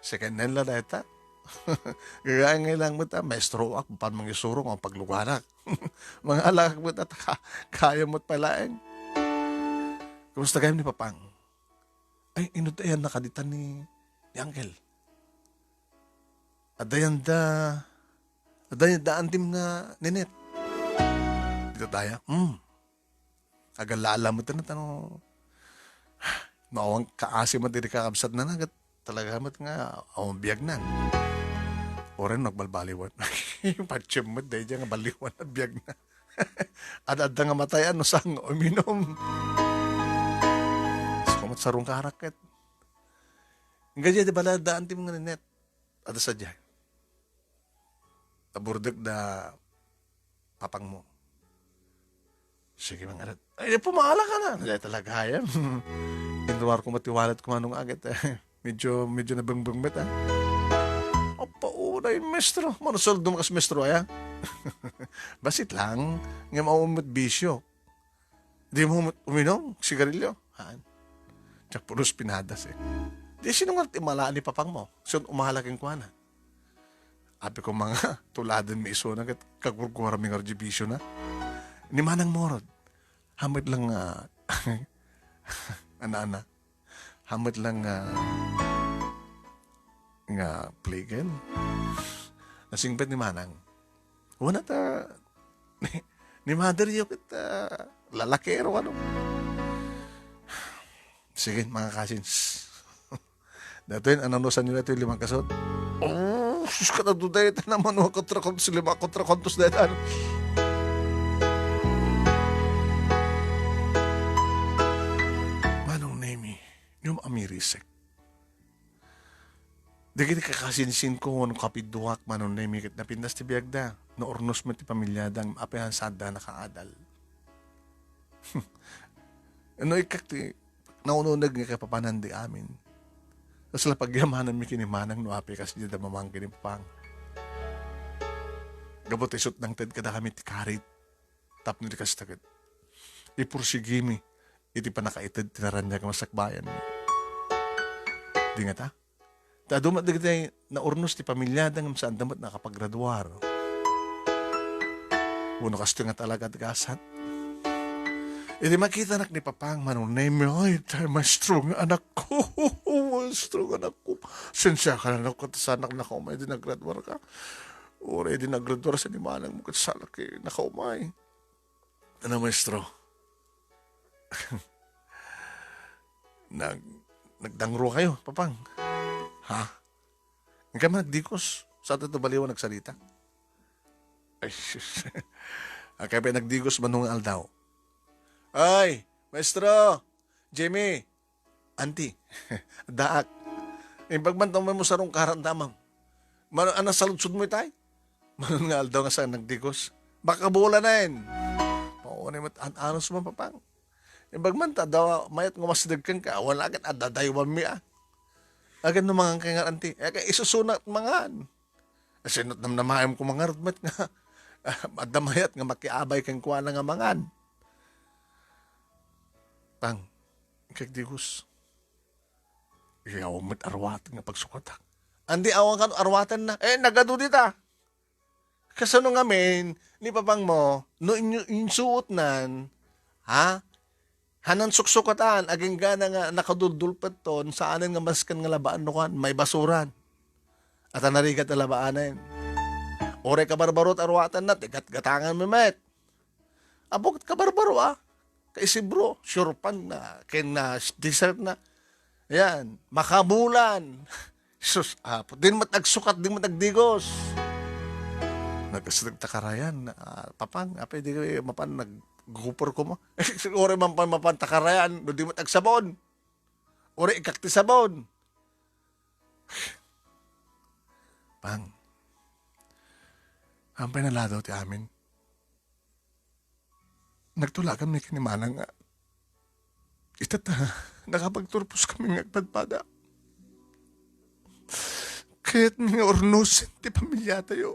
Second hand la dayta. Gagayan ngay lang mo ta, maestroak, pan mangisuro nga pagluganak. Mga alak mo ta, ka-, kaya mo palaeng. Kumusta gayam ni Papang? Ay, inut ayan nakaditan ni, ni Uncle. Adayan da, adayan da antim nga nenet. Dita tayo, hmm. Agalaala met na tano. Maawan kaasi met iti kakabsat na nagat. Talaga met nga, awan biag na. Oren nagbalbaliwan. Patsem met, dahil nga baliwan na biag na. Ad-adda nga matay, ano, sang uminom. Sa kumat sarong karakit. Nga di balada antim nga nenet. Ada sadya. Aburdek da Papang mo. Sige, mangarat. Ay, pumaala ka na. Dahil talaga, yan. Inruar ko matiwalat ko manong agad, eh. Medyo, medyo nabangbang met, ah. Apa, unay, maestro. Mano sueldo mo kas maestro, aya? Basit lang. Nga maumot bisyo. Di mo uminom, sigarilyo? Haan. Diak pulos pinadas, eh. Di sino nga ti malaan ni Papang mo? Sino umala kenkuana? Abi ko, mga tuladen mi isuna ket kagurgura mi nga di bisyo na. Ni Manang Morod, hamet lang nga, ana-ana, hamet lang nga, nga plagal. Nasingpet ni Manang. Wana ta, ni, ni mother yo ket, ah, lalakero, ano. Sige, mga kasins. Datoy, ano, no, saan nyo na ito yung limang kasot? Oh, sus, katatuday, ito naman, mga kontra-kontos, lima kontra-kontos na ito, ano? Manong Nemi, yung amirisek. Dagiti kakasinsinko wenno kapidduak, Manong Nemy, ket napintas ti biagda. Naurnos met ti pamiliada, ngem apay a saanda a nakaadal. No ikkak ti nauneg nga kaipapananda amin, kasla pagyamananmi ken ni Manang no apay kasdiay a mamangkit ni Papang. Gapu ta isu ti nangted kadakami ti karit. Tapno di kasta ket ipursigimi iti pannakaited ti naraniag a masakbayanmi. Di ngata? Ta adu met dagiti naurnos ti pamiliada ngem saanda met nakapagraduar. Wenno kastoy nga talaga ti gasat. Idi makitanak ni Papang, Manong Nemy, ay, tay, maestro nga anakko. Maestro nga anakko. Sensiaka na, anakko, ta saanak nakaumay idi naggraduarka. Uray idi naggraduar sa ni manangmo ket saanak nakaumay. Ano, maestro? Nag-, nagdangro kayo, Papang? Ha? Ngem nagdigos. Saan tayo baliwan nagsalita? Ay, sus. Akay pa nagdigos man nga aldaw. Ay, maestro! Jimmy! Auntie, daak. Imbag man ta umay mo sarong karan damam. Mano, ana, saludsod mo itay? Manon nga aldaw nga saan nagdigos. Makabulanen. Paunay met an-, anos mo, Papang. Imbag man ta, daw, mayat nga masdegkan ka, wala ket adadaywanmi, ah. Agan no mangan kay nga, auntie. Eh, kay isusunat mangan. Sinot namnamaem ko mangarud met nga, adda mayat nga makiabay kenkuana nga mangan. Pang, kagdigos. Iyaw met arwaten nga pagsukatak. Andi awan kan arwaten na. Eh, nagadu dita. Kasano ngamin, ni Papang mo, no inyo, insuot nan, ha? Hanan suksukatan, aginggana nga nakaduldulpet ton, saanen nga masken nga labaan no kan, may basuran. At narigat na labaanen. Uray kabarbaro ti arwaten na, ti gatgatangan mi met. Apo ket kabarbaro, ah. Kaisibro, sirupan na, ken na, dessert na. Yan, makabulan. Sus, Apo, din met agsukat, din met agdigos. Nagkasdeg ta karayan, ah, Papang, apay di kayo mapan nag-gopher ko mo? Uray man pan mapan ta karayan, no di met agsabon. Uray ikak ti sabon. Pang, ampay naladaw ti amin. Nagtulaganmi ken ni Manang nga ita ta nakapagturposkami nga agpadpada. Kayatmi nga urnosen ti pamiliatayo.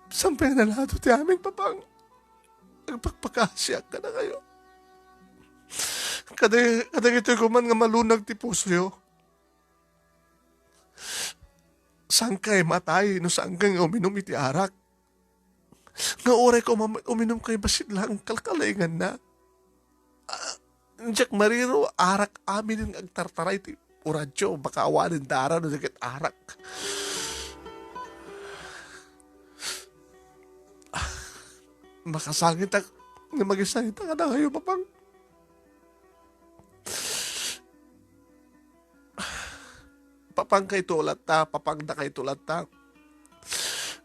Saan pay nalado ti amin, Papang? Agpakpakaasiak kadakayo. Kada-, kadagitoy koman nga malunag ti pusoyo. Saankay matay no saankay nga uminum iti arak. Nga uray ko mam-, uminum kay bassit lang kalkalainganna. Ah, diak mariro, arak amin nga agtartaray ti uradyo, baka awanen dara no diket arak. Makasangitak, nga magisangita kadakayo, Papang. Papangkayto latta, papangdakayto latta.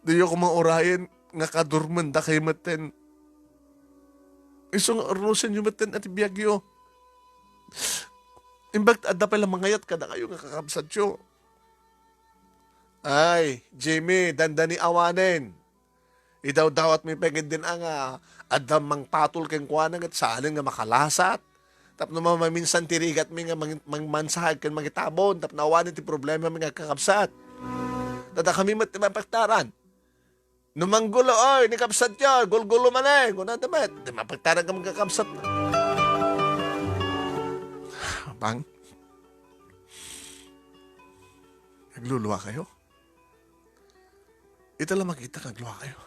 Diyo koma urayen nga kadurmendakay metten. Isu nga urnosenyo metten a ti biagyo. Imbag ta adda pay la mangayat kadakayo nga kakabsatyo. Ay, Jimmy, dandani awanen. Idawdawatmi pay ketdin a nga adda mangpatol kenkuana ket saanen nga makalasat. Tapno mamaminsan ti rigatmi nga mang-, mangmansaag ken mangitabon tapno awanen ti problemami nga kakabsat. Dadakami met ti mapaktaran. No manggulo, oy, ni kabsatyo, gulgulo manen, kunada met, ti mapaktaran ka mangkakabsat. Pang, nagluluakayo? Ita la makita nga agluakayo.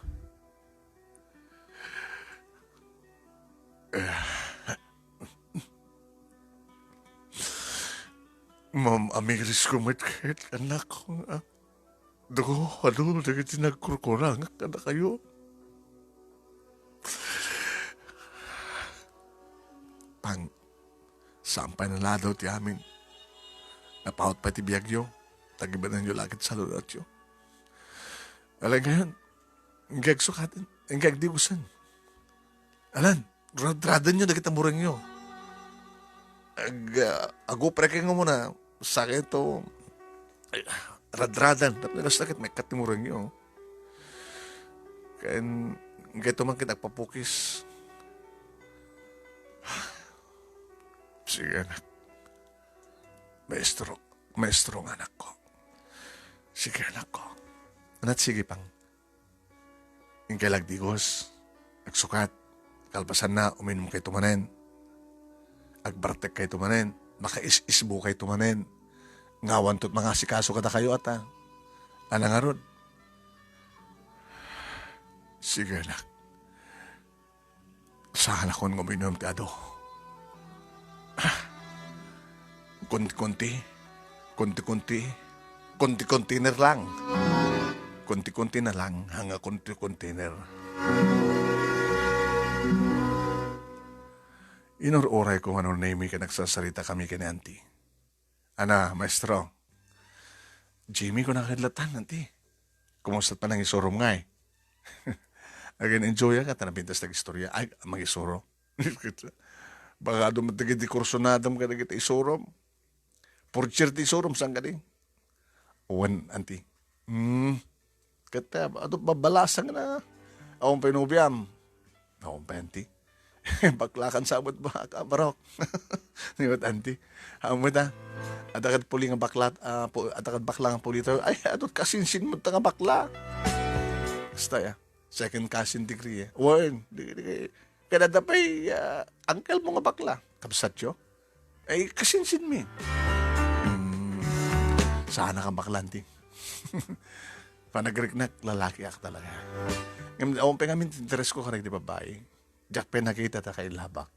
Mam-, amiris ko met ket, anak ko nga. Dugo, adu, dagiti nagkurkurangak kadakayo. Pang, saan pay naladaw ti amin. Napaut pay ti biagyo. Tagibananyo la ket saludatyo. Alay ngayon, inggag sukaten, inggag digusen. Alan, radradanyo dagiti amurengyo. Ag-, ah, agupre kay nga muna, sakito, Ay, radradan. Tapno kasta ket maikkat ti murengyo. Ken, gaito man ket agpapukis. Sige, anak. Maestro, maestro nga anakko. Sige, anakko. Anat sige pang. Inkay lagdigos, agsukat, kalpasanna, uminumkayto manen. Agbartekkayto manen, makaisisbukayto manen. Nga awanto mangasikaso kadakayo ata. Ana ngarud? Sige, anak. Saanakon nga uminum ti adu. Ah, konti-konti, konti-konti, konti-kontiner lang. Konti-konti na lang, hanga konti-kontiner. Inur-urayko nga no Nemi ket nagsasarita kami ken ni Auntie. Ana, maestro. Jimmy, kuna ket latta, Auntie. Kumusta panangisurom ngay? Again, enjoy ka, ta napintas nag-istorya. Ay, mangisuro. Baka adu met dagiti kursunadam kadagiti isurom. Purcher ti isurom, saan kadi? Wen, Auntie. Hmm. Ket, ah, adu, babalasang na. Awan pay nobiam. Awan pay, Auntie. Baklakan sa met ba, kabarok? Ni met, Auntie. Awan met, ah. Adda kad puli nga bakla, ah, pu-, adda kad bakla nga pulitaw. Ay, adu, kasinsin mo ta nga bakla. Basta, ya. Second cousin degree, eh. Wen, di, di, Kaya adda pay, ah, uncle mo nga bakla. Kabsatyo? Ay, kasinsin mi. Hmm, sana ka bakla, Auntie. Panagriknak, lalakiak talaga. Ngem, awan pay ngamin ti interes ko kadagiti babai. Diak pay nakita ta kailabak.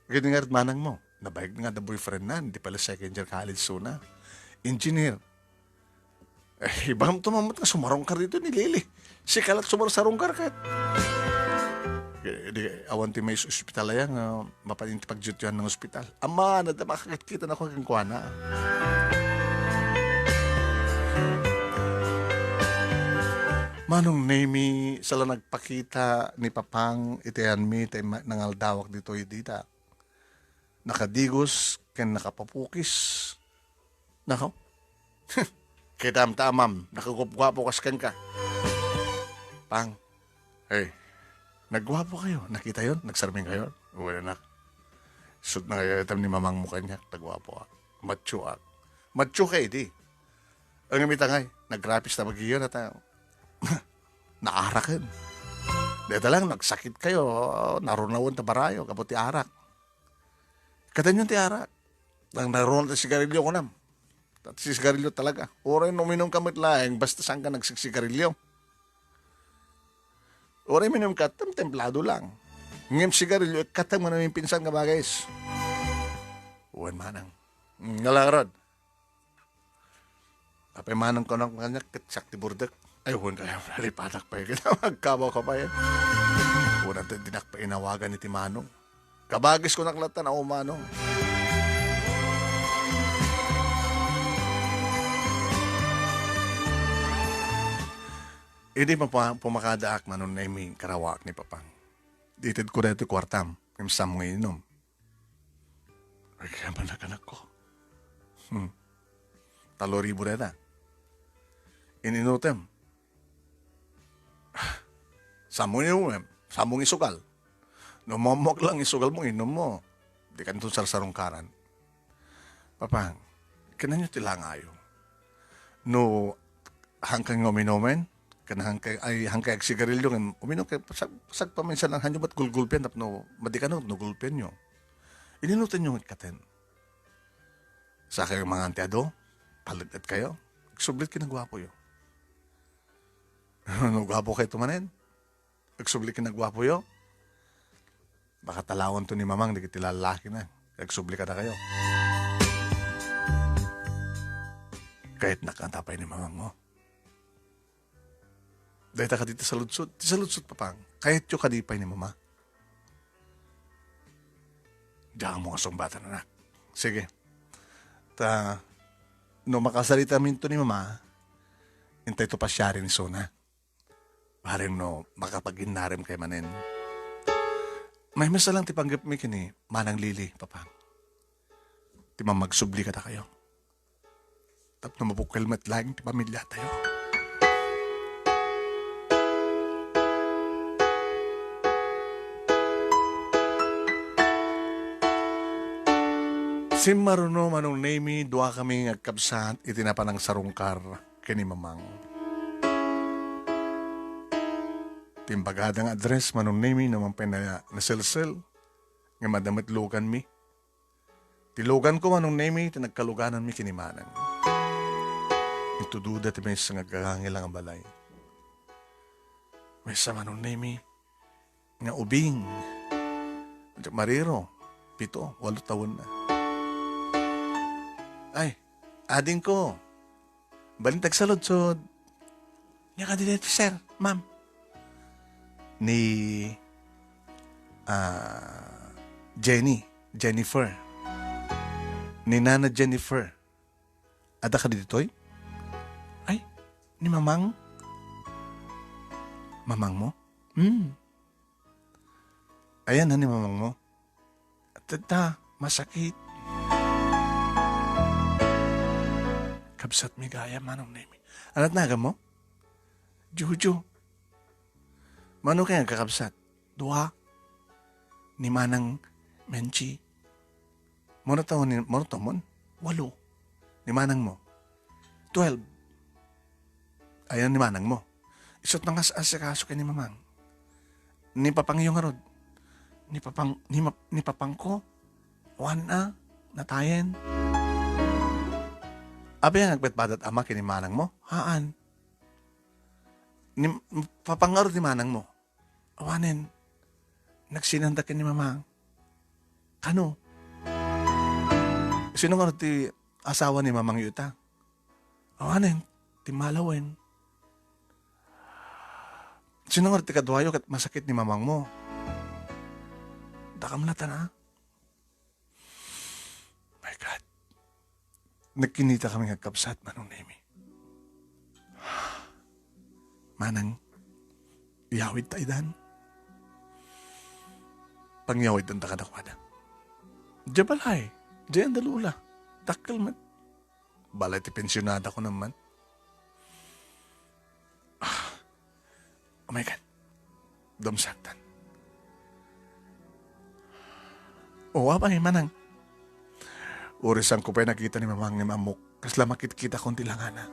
Kaya nga manang mo, nabayag nga da boyfriend na, di pala second year college suna. Engineer. Eh, ibagam to mamut nga sumarungkar dito ni Lily. Sika lat sumarsarungkar ket. Eh, di, awan ti may ospital aya nga mapanin ti pagdiutyoan ng ospital. Ama, nadama ka ket kita na ko kenkuana. Manong Nemi, sala nagpakita ni Papang iti ayanmi, tay ma-, nangaldawak ditoy dita. Nakadigos ken nakapapukis. Nako. Kitam ta amam, nakagupguapo kas kenka. Pang. Hey, nagguapo kayo. Nakita yon? Nagsarming kayo? Wen, anak. Sut na kayo itam ni mamang mo kanya. Tagguapo ak. Macho ak. Macho ka, idi. Ang mitangay, nagrapis na magiyon at, ah, naaraken. Deta lang, nagsakit kayo, narunawan ta barayo, kapo ti arak. Kadanyon ti arak. Nang narunaw ti sigarilyo, kunam. Ti sigarilyo talaga. Uray no uminum ka met laeng, basta saan ka nagsigsigarilyo. Uray minum ka, tem-, templado lang. Ngem sigarilyo, ikkatem nga naminpinsan nga bagay. Wen manang. Mm, nalagrad. Apay manang konak kaniak, ket siak ti burdek. Ay, wen kayo, nalipatak pa yun. Agkabaw ka pa yun. Wen, ante, dinak pa inawagan iti manong. Kabagis ko naklatan, aw manong. Idi papa-, pumakadaak, manong Nemi, karawaak ni Papang. Dited ko daytoy kuartam, ngem saan mo nga inum? Ay, kaya man nakanak ko. Hmm. Talo ribu dayta. Ininutem. Saan mo inum, saan mo isugal? No mamuak lang isugal mo, inum mo. Di ka nito sarsarungkaran. Papang, kinanyo ti langayo. No, hangkan nga uminumen, kan hangkay, ay, hangkay agsigarilyo, ngem uminum kay pasag-, pasagpaminsan lang, hanyo bat gulgulpian, tapno, madi ka no, no gulpian nyo. Ininutan nyo nga ikkaten. Sa kayo mga antiado, palag-et kayo, agsublit kinagwapo yo. No gwapo kayo tumanen, agsubli kinagwapo yo. Baka talawan to ni mamang dagiti lalaki na. Agsubli kada kayo. Kayat nakanta pay ni mamang mo. Dayta kadi ti saludsod. Ti saludsod, papang. Kayat yo kadi pay ni mama. Diyan mo nga sungbatan, anak. Sige. Ta, no makasarita minto ni mama, intay to pasyari ni Sona. Bareng no, makapaginnarem kay manen. Maymaysa lang ti panggepmi ken ni Manang Lily, Papang. Ti mamagsubli kada kayo. tapno mabukkel met laeng ti pamiliatayo. Simmaruno, Manong Nemi, duakami nga agkabsat iti napanangsarungkar ken ni Mamang. Ti imbagada nga address, Manong Nemi, no man pay na-, naselsel, ngem adda met luganmi. Ti luganko, Manong Nemi, ti nagkalugananmi ken ni Manang. Intudoda ti maysa nga agangangila nga balay. Maysa, Manong Nemi, nga ubing. Mariro, pito, walo tawenna. Ay, adingko. Balin ti agsaludsod. Ania kadi daytoy, sir, ma'am? Ni, ah, Jenny, Jennifer. Ni Nana Jennifer. Adda kadi ditoy? Ay, ni Mamang. Mamangmo? Hmm. Ayan, ha, ni Mamangmo. Tata, masakit. Kabsatmi gayam, Manong Nemi. Ania ti naganmo? Jojo. Mano kay nga agkakabsat? Dua. Ni Manang Menchi. Mano tawen ni, mano tawen? Walo. Ni manangmo? Twelve. Ayan ni manangmo. Isu't nangas-asikaso ken ni Mamang. Ni papangyo ngarud. Ni papang-, ni ma-, ni papangko. Awan a, natayen. Apay nga agpadpadat ama ken ni manangmo? Haan. Ni papang ngarud ni manangmo? Awanen. Nagsinanda ken ni Mamang. Kano? Sino ngarud ti asawa ni Mamangyo ita? Awanen, ti malawen. Sino nga ti kaduayo ket masakit ni mamangmo? Dakam la tana. My God. Nagkinita kami nga agkabsat, Manong Nemi. Manang, iyawid ta idan. Pangyawidanta kadakuada. Diay balay, diay anda Lola. Dakkel met. Balay ti pensionada ko naman. Ah, oh my God. Dumsaktan. O, apay, manang. Urisan ko pay nakita ni Mamang ni Mamuk. Kasla makitkitakon ti langana.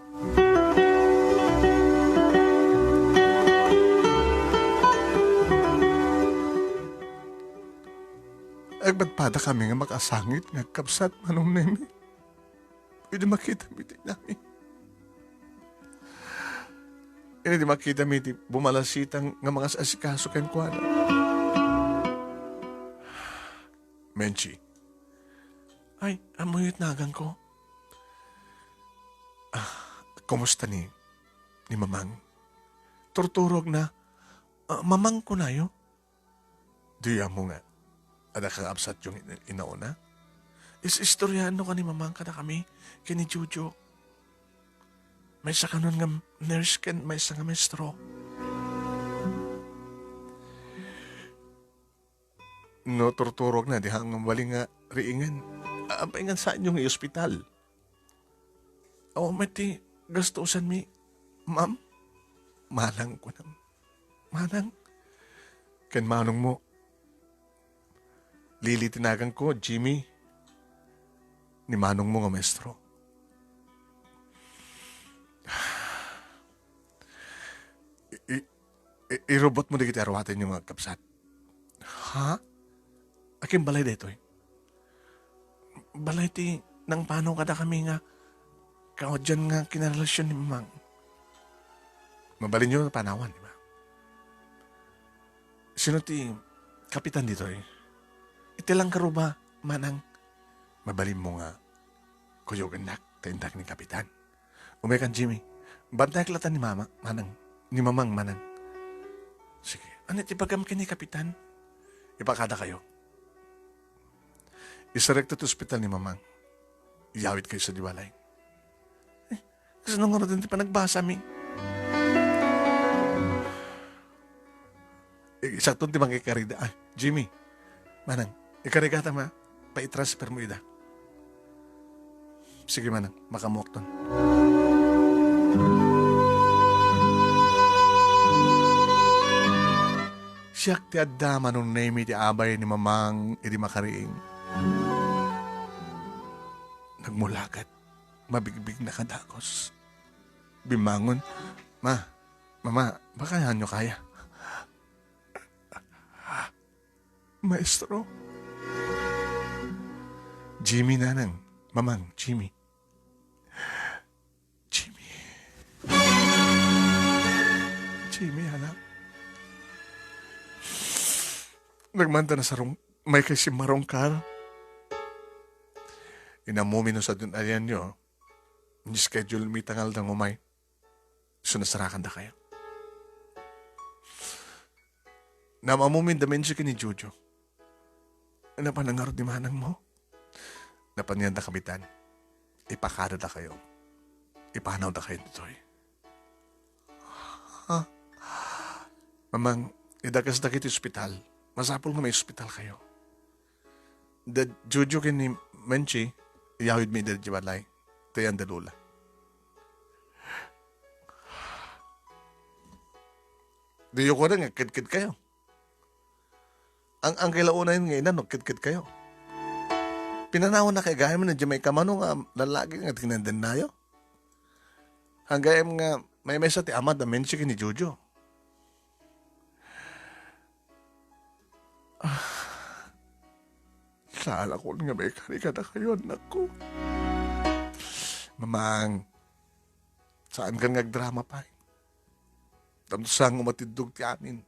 Agpadpada kami nga makasangit nga agkabsat, Manong Nemi. Idi makita mi ti inami. Idi makita mi ti bumalasitang nga mangas-asikaso kenkuana. Menchi. Ay, ammoyo ti naganko. Ah, kumusta ni, ni Mamang? Turturogna. Ah, Mamang kunayo? Di ammo nga, adda kakabsatyo nga in-, inauna? Is-istoryaanno ken ni Mamang kadakami, ken ni Jojo. Maysa kanon nga nurse ken maysa nga maestro. No turturogna, di nga mabalin nga riingen. Apay nga saanyo nga i-ospital? Awan met ti gastusanmi, ma'am. Manang kunam. Manang. Ken manongmo. Lili ti naganko, Jimmy. Ni manongmo nga maestro. I-, i-, i-, irubotmo dagiti aruatenyo nga agkabsat. Ha? Akin balay daytoy? Balay ti nangpanaw kadakami nga kaadian nga kinarelasion ni Mamang. Mabalinyo panawan, di ba? Sino ti kapitan ditoy? Iti langkaruba, manang. Mabalinmo nga kuyogennak ta innak ni kapitan. Umaykan, Jimmy. Bantayak latta ni Mama, manang. Ni Mamang, manang. Sige. Ania ti ibagam ken ni Kapitan? Ipakadakayo. Isarek ta ti ospital ni Mamang. Iyawidkayo sadi balay. Eh, kasano ngarud ti panagbasami? Eh, sakto ti mangikarigda. Ah, Jimmy, manang, ikarigata ma, paitransfermo ida. Sige, manang, makaammoakton. Siak ti adda, Manong Nemi, ti abay ni Mamang idi makariing. Nagmulagat, mabigbigna kadagus. Bimmangon, "Ma, Mama, baka hanyo kaya?" "Maestro." "Jimmy, nanang, Mamang, Jimmy." "Jimmy. Jimmy, anak." Nagmanta na sarong, may kay simmarongkar. Inammumi no sadun ayanyo, ni-schedule mi tangal da ngumay. So nasarakan dakayo. Naam-ammumi da Menchi ken ni Jojo. Napan ngarud ni manangmo? Napan yan da kabitan. Ipakada dakayo. Ipanaw dakayo ditoy. Ha? Mamang, idakes dakayo ti ospital. Masapul nga may ospital kayo. Da Jojo ken ni Menchi, iyawid mi ida idiay balay. Tayan da Lola. Diyo ko nga kedked kayo. Ang, ang kailaunay nga ina, no, kedked kayo. Pinanawan na kay gayam na di may kamano nga lalaki nga tinandan nayo. Ang gayam nga may mesa ti ama da Menchi ken ni Jojo. Ah, saan ako nga may kari kadakayo, anakko. Mamang, saan kan nga agdrama pay? Tamto sa nga umatiddog ti amin.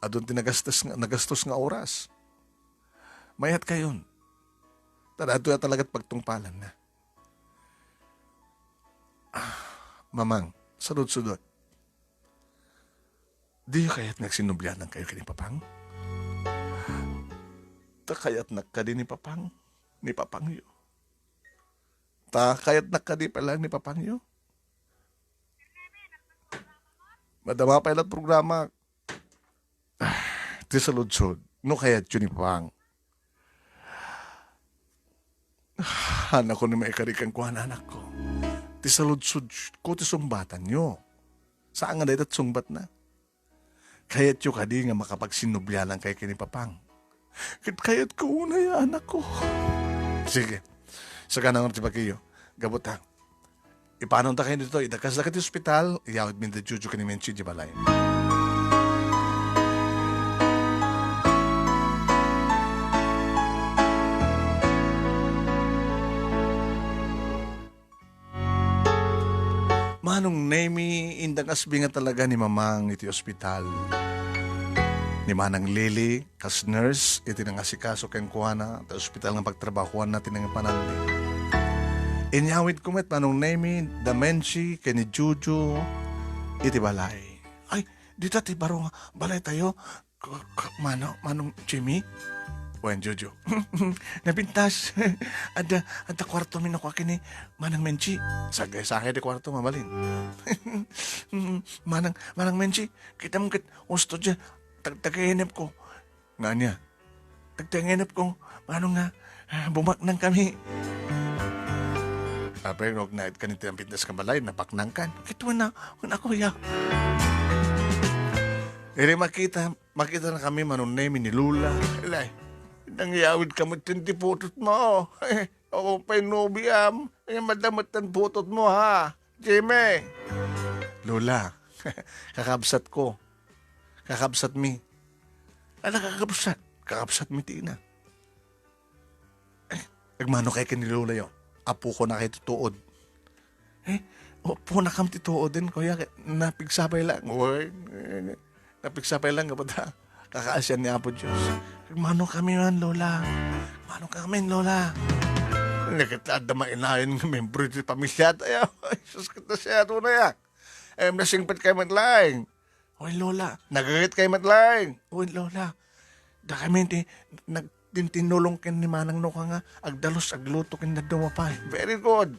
Adun ti nagastos nga, nagastos nga oras. Mayat kayon. Tadadto ya talagat pagtungpalan na. Ah, Mamang, saludsodon. Diyo kayat nga agsinnublianan kayo ken ni Papang? Ta kayatnak kadi ni Papang, ni Papangyo. Ta kayatnak kadi pay laeng ni Papangyo. Madama pay la't programa. Ah, ti saludsod, no kayatyo ni Papang. Ah, anakko, ni maikari kenkuana, anakko. Ti saludsod ko ti sungbatanyo. Saan nga dayta ti sungbatna. Kayatyo kadi nga makapagsinnublianan kayo ken ni Papang? Ket kayatko unay, anakko. Sige. Saka na ti bagiyo. Gapu ta. Ipanawda kayo ditoy. Idakasda kayo ti ospital. Iyawidmi da Jojo ken ni Menchi idiay balay. Manong Nemi, indakasbi nga talaga ni Mamang iti ospital. Ni Manang Lily, kas nurse, iti nangasikaso kenkuana, ta ospital nga pagtrabahuanna ti nangipananni. Inyawidko met, Manong Nemi, da Menchi, ken ni Jojo, iti balay. Ay, dita ti baro nga balay tayo. K-, k-, Mano, Manong Jimmy? Wen, Jojo. Napintas. Adda, adda kuarto mi nakua ken ni Manang Menchi. Sagay-sagay ti kuarto, mabalin. Manang, Manang Menchi, kitam ket usto dia. Tag-, taga-enep ko. Nga ania? Tag-, taga-enep ko. Mano nga, ah, bumaknang kami. Apay, no, agnaed ka ni ti napintas nga balay, napaknang kan. Ket wen na, wen ako, ya. Iri makita, Makita na kami, Manong Nemi, ni Lola. Ilay, nangyawid ka met ti putotmo. Ako pay nobiam. Ay, madamot tan putotmo, ha? Jimmy. Lola, kakabsat ko. Kakabsat mi. Ano kakabsat? Kakabsat mi ti ina. Eh, agmano kay ken ni Lola yo. Apo ko na kay tutuod. Eh, apo na kam ti tuod din, kuya, napigsapay lang. Uy, eh, napigsapay lang, kapag kakaasian ni Apo Diyos. Agmano kami man, Lola. Agmano kami, Lola. Nakita da mainayon nga membro ti pamilya tayo. Jesus, kita siya, ito na ya. Eh, nasingpit kayo man lang. Wen, Lola. Nagaget kayo met laeng. Wen, Lola. Dakami ti nagtintinulong ken ni Manang Noka nga agdalus, agluto ken dadduma pay. Very good.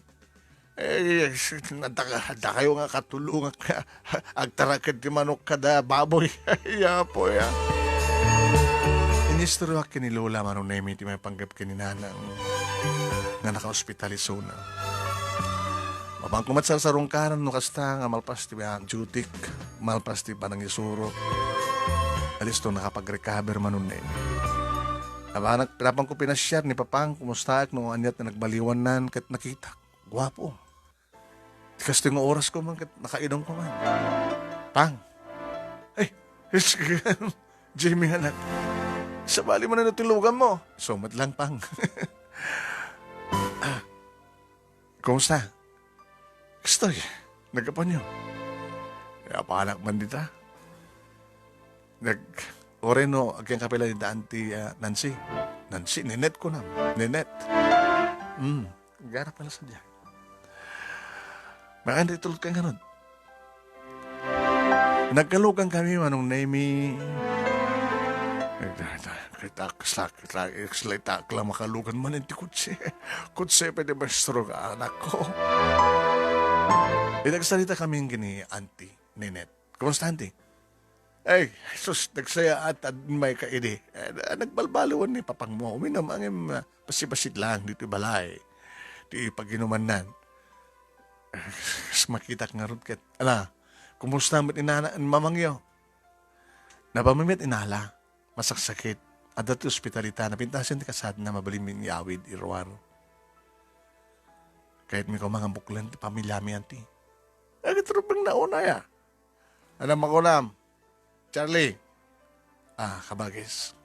Eh, adda ka-, adda kayo nga katulong nga agtaraked ti manok kada baboy. Yapo, ya. Istoryoak ken ni Lola Manong Nemi ti maipanggep ken ni Nanang nga nakaospital isuna. Mapanko met sarsarungkaran no kasta nga malpas ti dutik, malpas ti panangisuro. Alisto nakapag-recover Manong Nemi. Napanak-, napanko pinasiar ni Papang, kumustaak no ania ti nagbaliwannan ket nakitak. Guapo. Ti kastoy nga oras ko man ket nakaidongko man. Pang. Ay, Jimmy anak. Sabali man na ti lugan mo. So, met lang, Pang. Ah, kumusta? Kastoy, naggapuanyo? Kaya panak man dita. Nag-, ore no, agyan kapila ni Auntie, ah, Nancy. Nancy, Ninette ko na. Ninette. Hmm. Gara pala sa diyan. Makan di tulog ka nga ron. Nagkalugan kami, Manong Nemi. Kita, kita, kita, kita, kita, makalugan man ti kutse. Kutse pa di maestro ka, anak ko. Inagsarita kami ni Auntie Ninette. Kumusta, Auntie? Ay, sus, nagsayaat, may kaidi. Eh, nagbalbaliwan ni Papang mo. Uminam, angem, ah, pasibasit lang dito balay. Ti paginuman nan. Kas makitak nga run ket, ala, kumusta met inana, mamangyo? Napamimiat inala, masaksakit, adda ti ospital ita, napintasen ti kasadna, mabalin mi inyawid, iruar. Kayat mi koma nga buklen ti pamilyami, anti. Agit rubeng nauna ya. Ano makunam? Charlie. Ah, kabagis.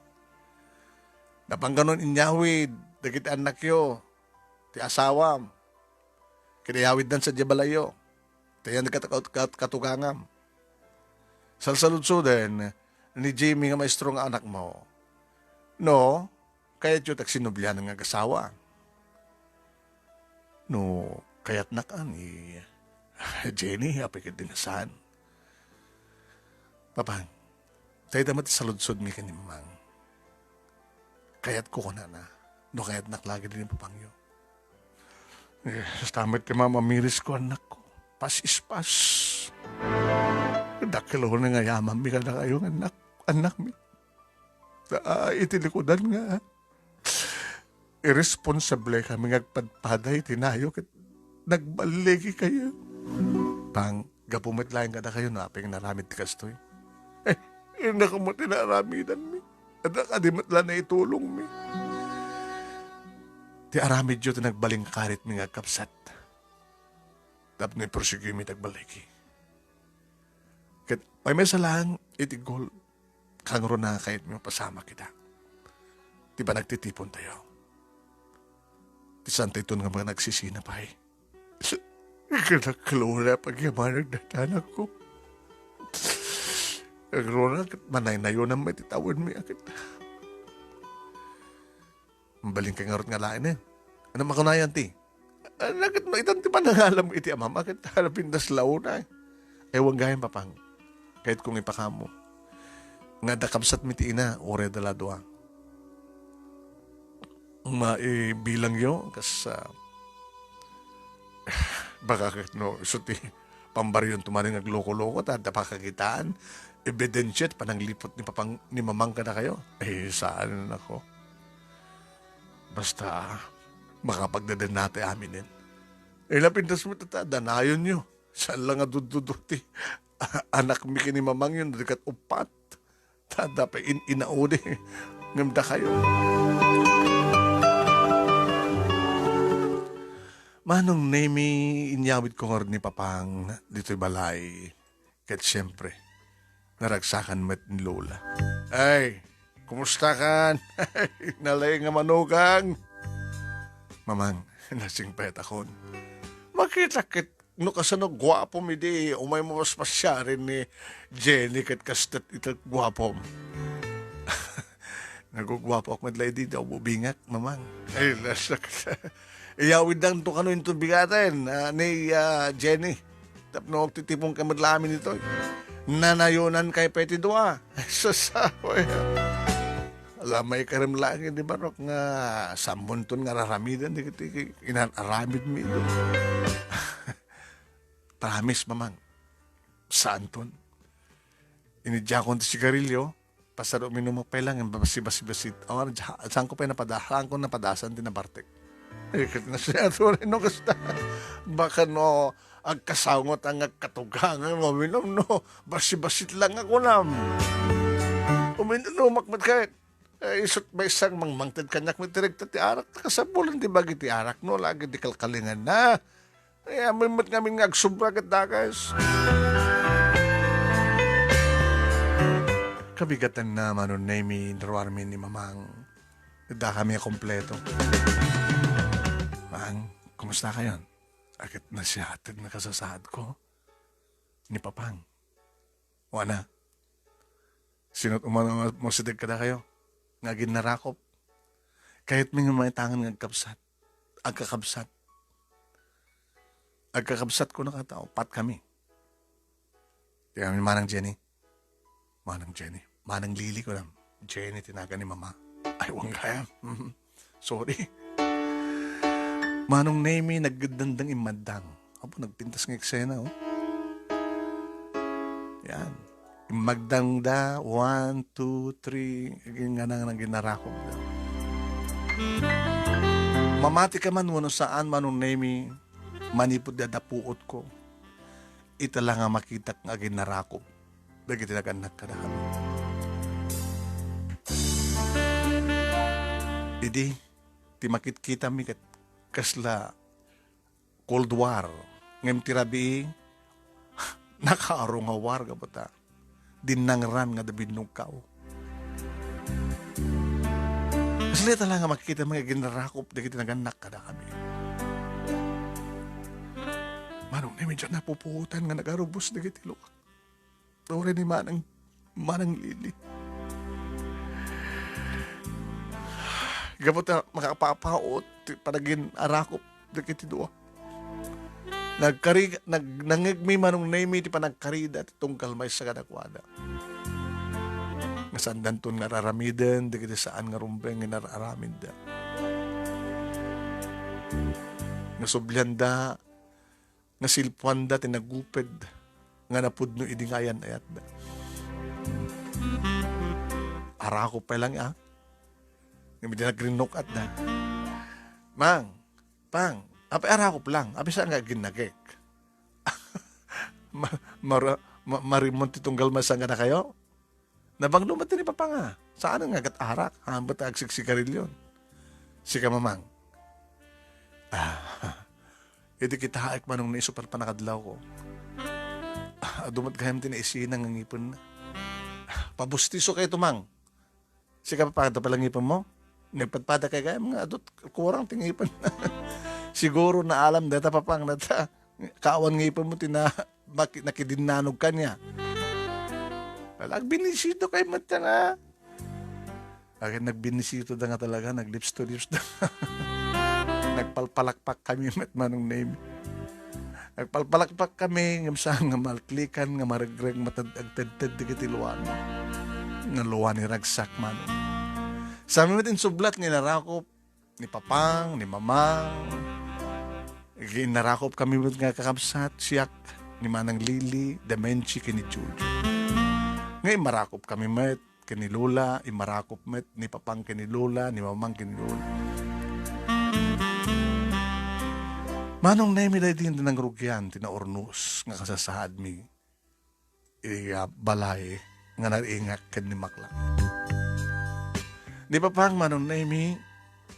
Napangganon inyawid, dagiti annakyo, ti asawam. Kinayawiddan sa diay balayyo. Tayan kat-, kat-, kat-, katugangam. Salsaludsoden ni Jimmy nga maestro nga anak mo. No, kayatyo ti agsinublian nga agasawa. No, kayatnak ni Jenny, apay ket dinasaan. Papang, dayta met ti saludsodmi ken ni Mamang. Kayatko kunana, no kayatnak lagi ni Papangyo. Eh, basta met ti mamamiris ko, anakko. Pas is pas. Dakkel una nga yamanmi kadakayo nga annak, annakmi. Ah, iti likudan nga irresponsable kami nga agpadpada iti nayo ket nagballigi kayo. Pang, gapu met laeng kadakayo no apay nga naramid ti kastoy. Eh, innak mo ti naaramidanmi. Adda kadi met la naitulongmi. Ti aramidyo ti nagbalingkaritmi nga agkabsat. Tapno ipersigimi ti agballigi. Ket pay maysa laeng iti goal, kangruna kayatmi mapasamak ita. Ti panagtitipontayo. Ti santayton nga managsisina pay. Ikanakkaluna pagyamanag dadanakko. Kangruna ket manaynayonan met ti tawenmi a ket. Mabalin ka ngarud nga laen, eh. Ano makunayan ti? Ano ket no itan ti panangalam iti amam, a ket pintas launa, eh. Ewan gayam, Papang. Kayat kong ipakamo. Nga dakabsat mi ti ina, uray da la dua. Maibilang yo, kas, ah, baka ket no, isu ti pambaryon tumaring agloko-loko, ta, ta pakakitaan, ebidensya ti panangliput ni Papang, ni Mamang kadakayo. Eh, saan, nako. Basta, makapagdadannati aminen. Eh, lapintas mo, tata, danayonyo. Saan lang nga duddudo ti anakmi ken ni Mamang yun, di kat upat. Tada pa in-, inaudi. Ngem dakayo. Manong Nemi, inyawid ko ngarud ni Papang ditoy balay. Ket siyempre, naragsakan met ni Lola. Ay, kumusta kan? Nalaing nga manugang. Mamang, nasingpetakon. Makita ket no kasano guapom idi umay mapaspasiaren ni Jenny ket kastet ita guapom. Naguguapoak met la idi, da ubingak, Mamang. Ay, lasak. Iyawiddanto kano into bigaten, ah, ni, ah, Jenny. Tapno agtitipon ka met la amin itoy. Nanayonan kay pay ti dua. Sasawa. Ala, maikarem laeng idi barok nga sammonton nga raramiden, di, di, inan-aramid mi ito. Promise, Mamang. Saanton. Inidiakon ti sigarilyo, Pasar uminumak pay lang, basi-basi-basi. Awan, saanko pay napada-, saanko napadasan ti nabartek. Ay, ket nasiato rin no kasta. Baka no, agkasaungot ang agkatugangan, uminum, no? Basi-basit lang ako nam. Uminumak met kay, eh, isut may isang mangmangted kaniak met ti regta ti arak, kasapulan ti bagi ti arak, no? Lagi ti kalkalingan na. Ay, amin met ngamin nga agsubra ket dakes. Kabigatan na, Manong Nemi, ruarmi ni Mamang. Dakami a kompleto. Mang, kumusta kayon? Aket nasiatag na kasasaad ko. Ni Papang. Wana. Sinot umano nga masideg kadakayo? Nga aginnarakop. Kayatmi nga maitangan nga agkabsat. Agkakabsat. Agkakabsat ko na kata, upat kami. Ti amin Manang Jenny. Manang Jenny. Manang Lily ko lang. Jenny, tinaga ni Mama. Ay, wang kaya. Sorry. Manong Nemi, nagdandang imaddang. Apo, nagpintas nga eksena, oh. Yan. Immagdang da, one, two, three, aging nga nang naginarakog da. Mamati ka man, wano saan, Manong Nemi, manipud da dapuot ko. Ita la nga makitak nga aginarakog. Dagiti nagannak kadakami. Idi, ti makitkitami ket kasla Cold War. Ngem ti rabii, nakaaro nga war, gapu ta dinnangran nga da binnugkaw. Kasla ita la nga makita nga aginnarakop dagiti nagannak kadakami. Manong Nemi, diak napupuotan nga nagarubos dagiti luak. Uray ni Manang, Manang Lili. Gapu ta makapapaot ti panagin-arakop dagiti dua. Nagkari-, nag-, nangngegmi, Manong Nemi, ti panagkarida ti tunggal maysa kadakuada. Nga saandanton nga ar-aramiden dagiti saan nga rumbeng nga inar-aramidda. Nga sublianda nga silpuanda ti naguped nga napudno idi nga ayan-ayatda. Arakop pay lang, ah. Ngem idi nagrinnuk-atda, "Mang, Pang, apay arakop lang, apay saan nga aginnagek?" Ma-, mara-, ma-, marimon ti tunggal maysa nga dakayo? Nabanglo met ni Papa nga, saan nga agat arak, haanbet ta agsigsigarilyon. Sika, Mamang. Ah, idi kitaek, Manong, ni isu pannakadlawko. Ah, adu met gayam ti naisina nga ngipenna. Pabustiso kayto, Mang. Sika, Papa, adda pay la ngipenmo? Nagpadpada kay gayam nga adut kurang ti ngipen. Siguro naalam dayta, Papang, dayta. Kaawan ngipenmo ti na-, maki-, nakidinnanogka nia. Ala, agbinisito kay met nga. Akin nagbinisito da nga talaga, nag-lips to lips da. Nagpalpalakpak kami met, Manong Nemi. Nagpalpalakpak kami, ngem saan nga malklikan, nga maregreg, matad-, agtedted dagiti luan. Nga luan ni ragsak, Manong. Sami met insublat nga inarakop, ni Papang, ni Mamang. Innarakop kami met nga kakabsat, siak, ni Manang Lili, da Menchi, ken ni Jojo. Nga immarakop kami met ken ni Lola, immarakop met ni Papang ken ni Lola, ni Mamang ken ni Lola. Manong Nemi, daydi ti nangrugian ti naurnos nga kasasaadmi iti, ah, balay nga naringak ken ni Makla. Ni Papang, Manong Nemi,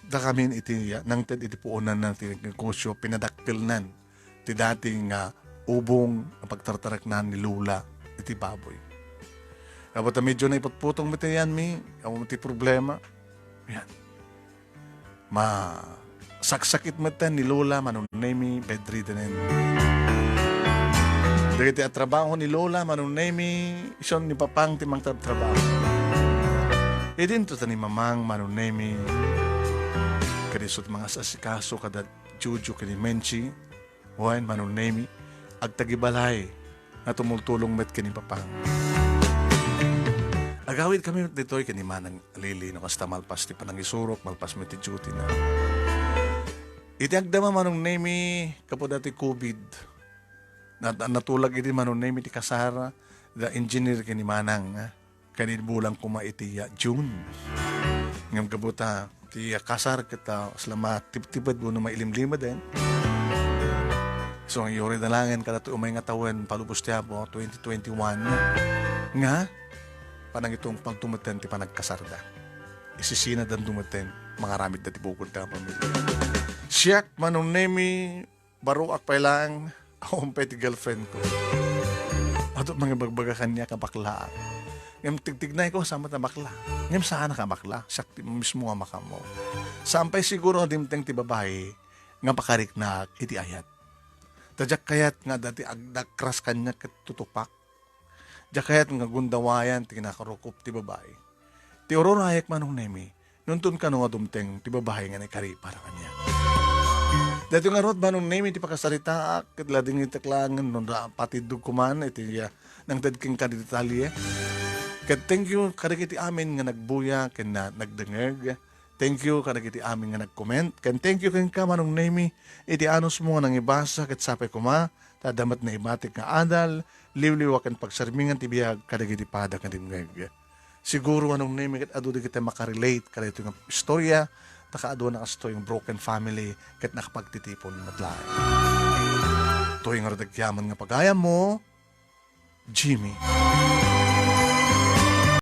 dakamin iti, ah, nangted iti puonanna ti negosyo, pinadakkelnan ti dati nga ubong nga pagtartareknan ni Lola iti baboy. Apo ta medyo naiputputong met ti yanmi, awan ti problema. Yan. Masaksakit metten ni Lola, Manong Nemi, bedridden. Dagiti a trabaho ni Lola, Manong Nemi, isun ni Papang ti mangtrabtrabaho. Idinto ta ni Mamang, Manong Nemi, kadi isu ti mangas-asikaso kada Jojo ken ni Menchi, wen Manong Nemi, agtagibalay nga tumultulong met ken ni Papang. Agawid kami met ditoy ken ni Manang Lili, no kasta malpas ti panangisurok, malpas met ti duty na. Iti agdama, Manong Nemi, kapu dati covid, nat-, natulag idi Manong Nemi ti kasar, da engineer ken ni Manang, ah. Ken ibulang koma iti, ah, June. Ngem gapu ta ti, ah, kasar ket, ah, asla matiptiped wenno mailimlimeden. So, iyuri na langen kadagiti umay nga tawen palubos ti Apo, twenty twenty-one, nga panangitungpalto metten ti panagkasarda. Isisinadanto metten, mangaramidda ti bukodda nga pamilya. Siak, Manong Nemi, baroak pay laeng, awan pay ti girlfriend ko. Adu mangibagbaga kaniak a baklaak. Ngem tigtignay ko, saan met a bakla. Ngem saanak a bakla, siak ti mismo nga makammo. Saan pay siguro nga dimteng ti babai nga pakariknak iti ayat. Ta diak kayat nga adda ti agdakras kaniak ket tutupak. Diak kayat nga gundawayan ti kinakarukop ti babai. Ti ururayek, Manong Nemi, nunton kano nga dumteng ti babai nga naikari para kaniak. Daytoy ngarud, Manong Nemi, ti pakasaritaak, ket ladingitek laengen no napatiddog koman iti, ah, nangted kenka ti detalye. Ket thank you kadagiti amin nga nagbuya ken na-, nagdengeg. Thank you kadagiti amin nga nag-comment. Ken thank you kenka, Manong Nemi, iti anusmo nga nangibasa ket sapay koma ta adda met naibatik nga adal, liwliwa ken pagsermingan ti biag kadagiti pada nga dimngeg. Siguro, Manong Nemi, ket adu dagiti makarelate kadaytoy nga istorya, ta kaaduna kastoy nga broken family ket nakapagtitipon met laeng. Toy ngarud agyaman nga pagayammo, Jimmy.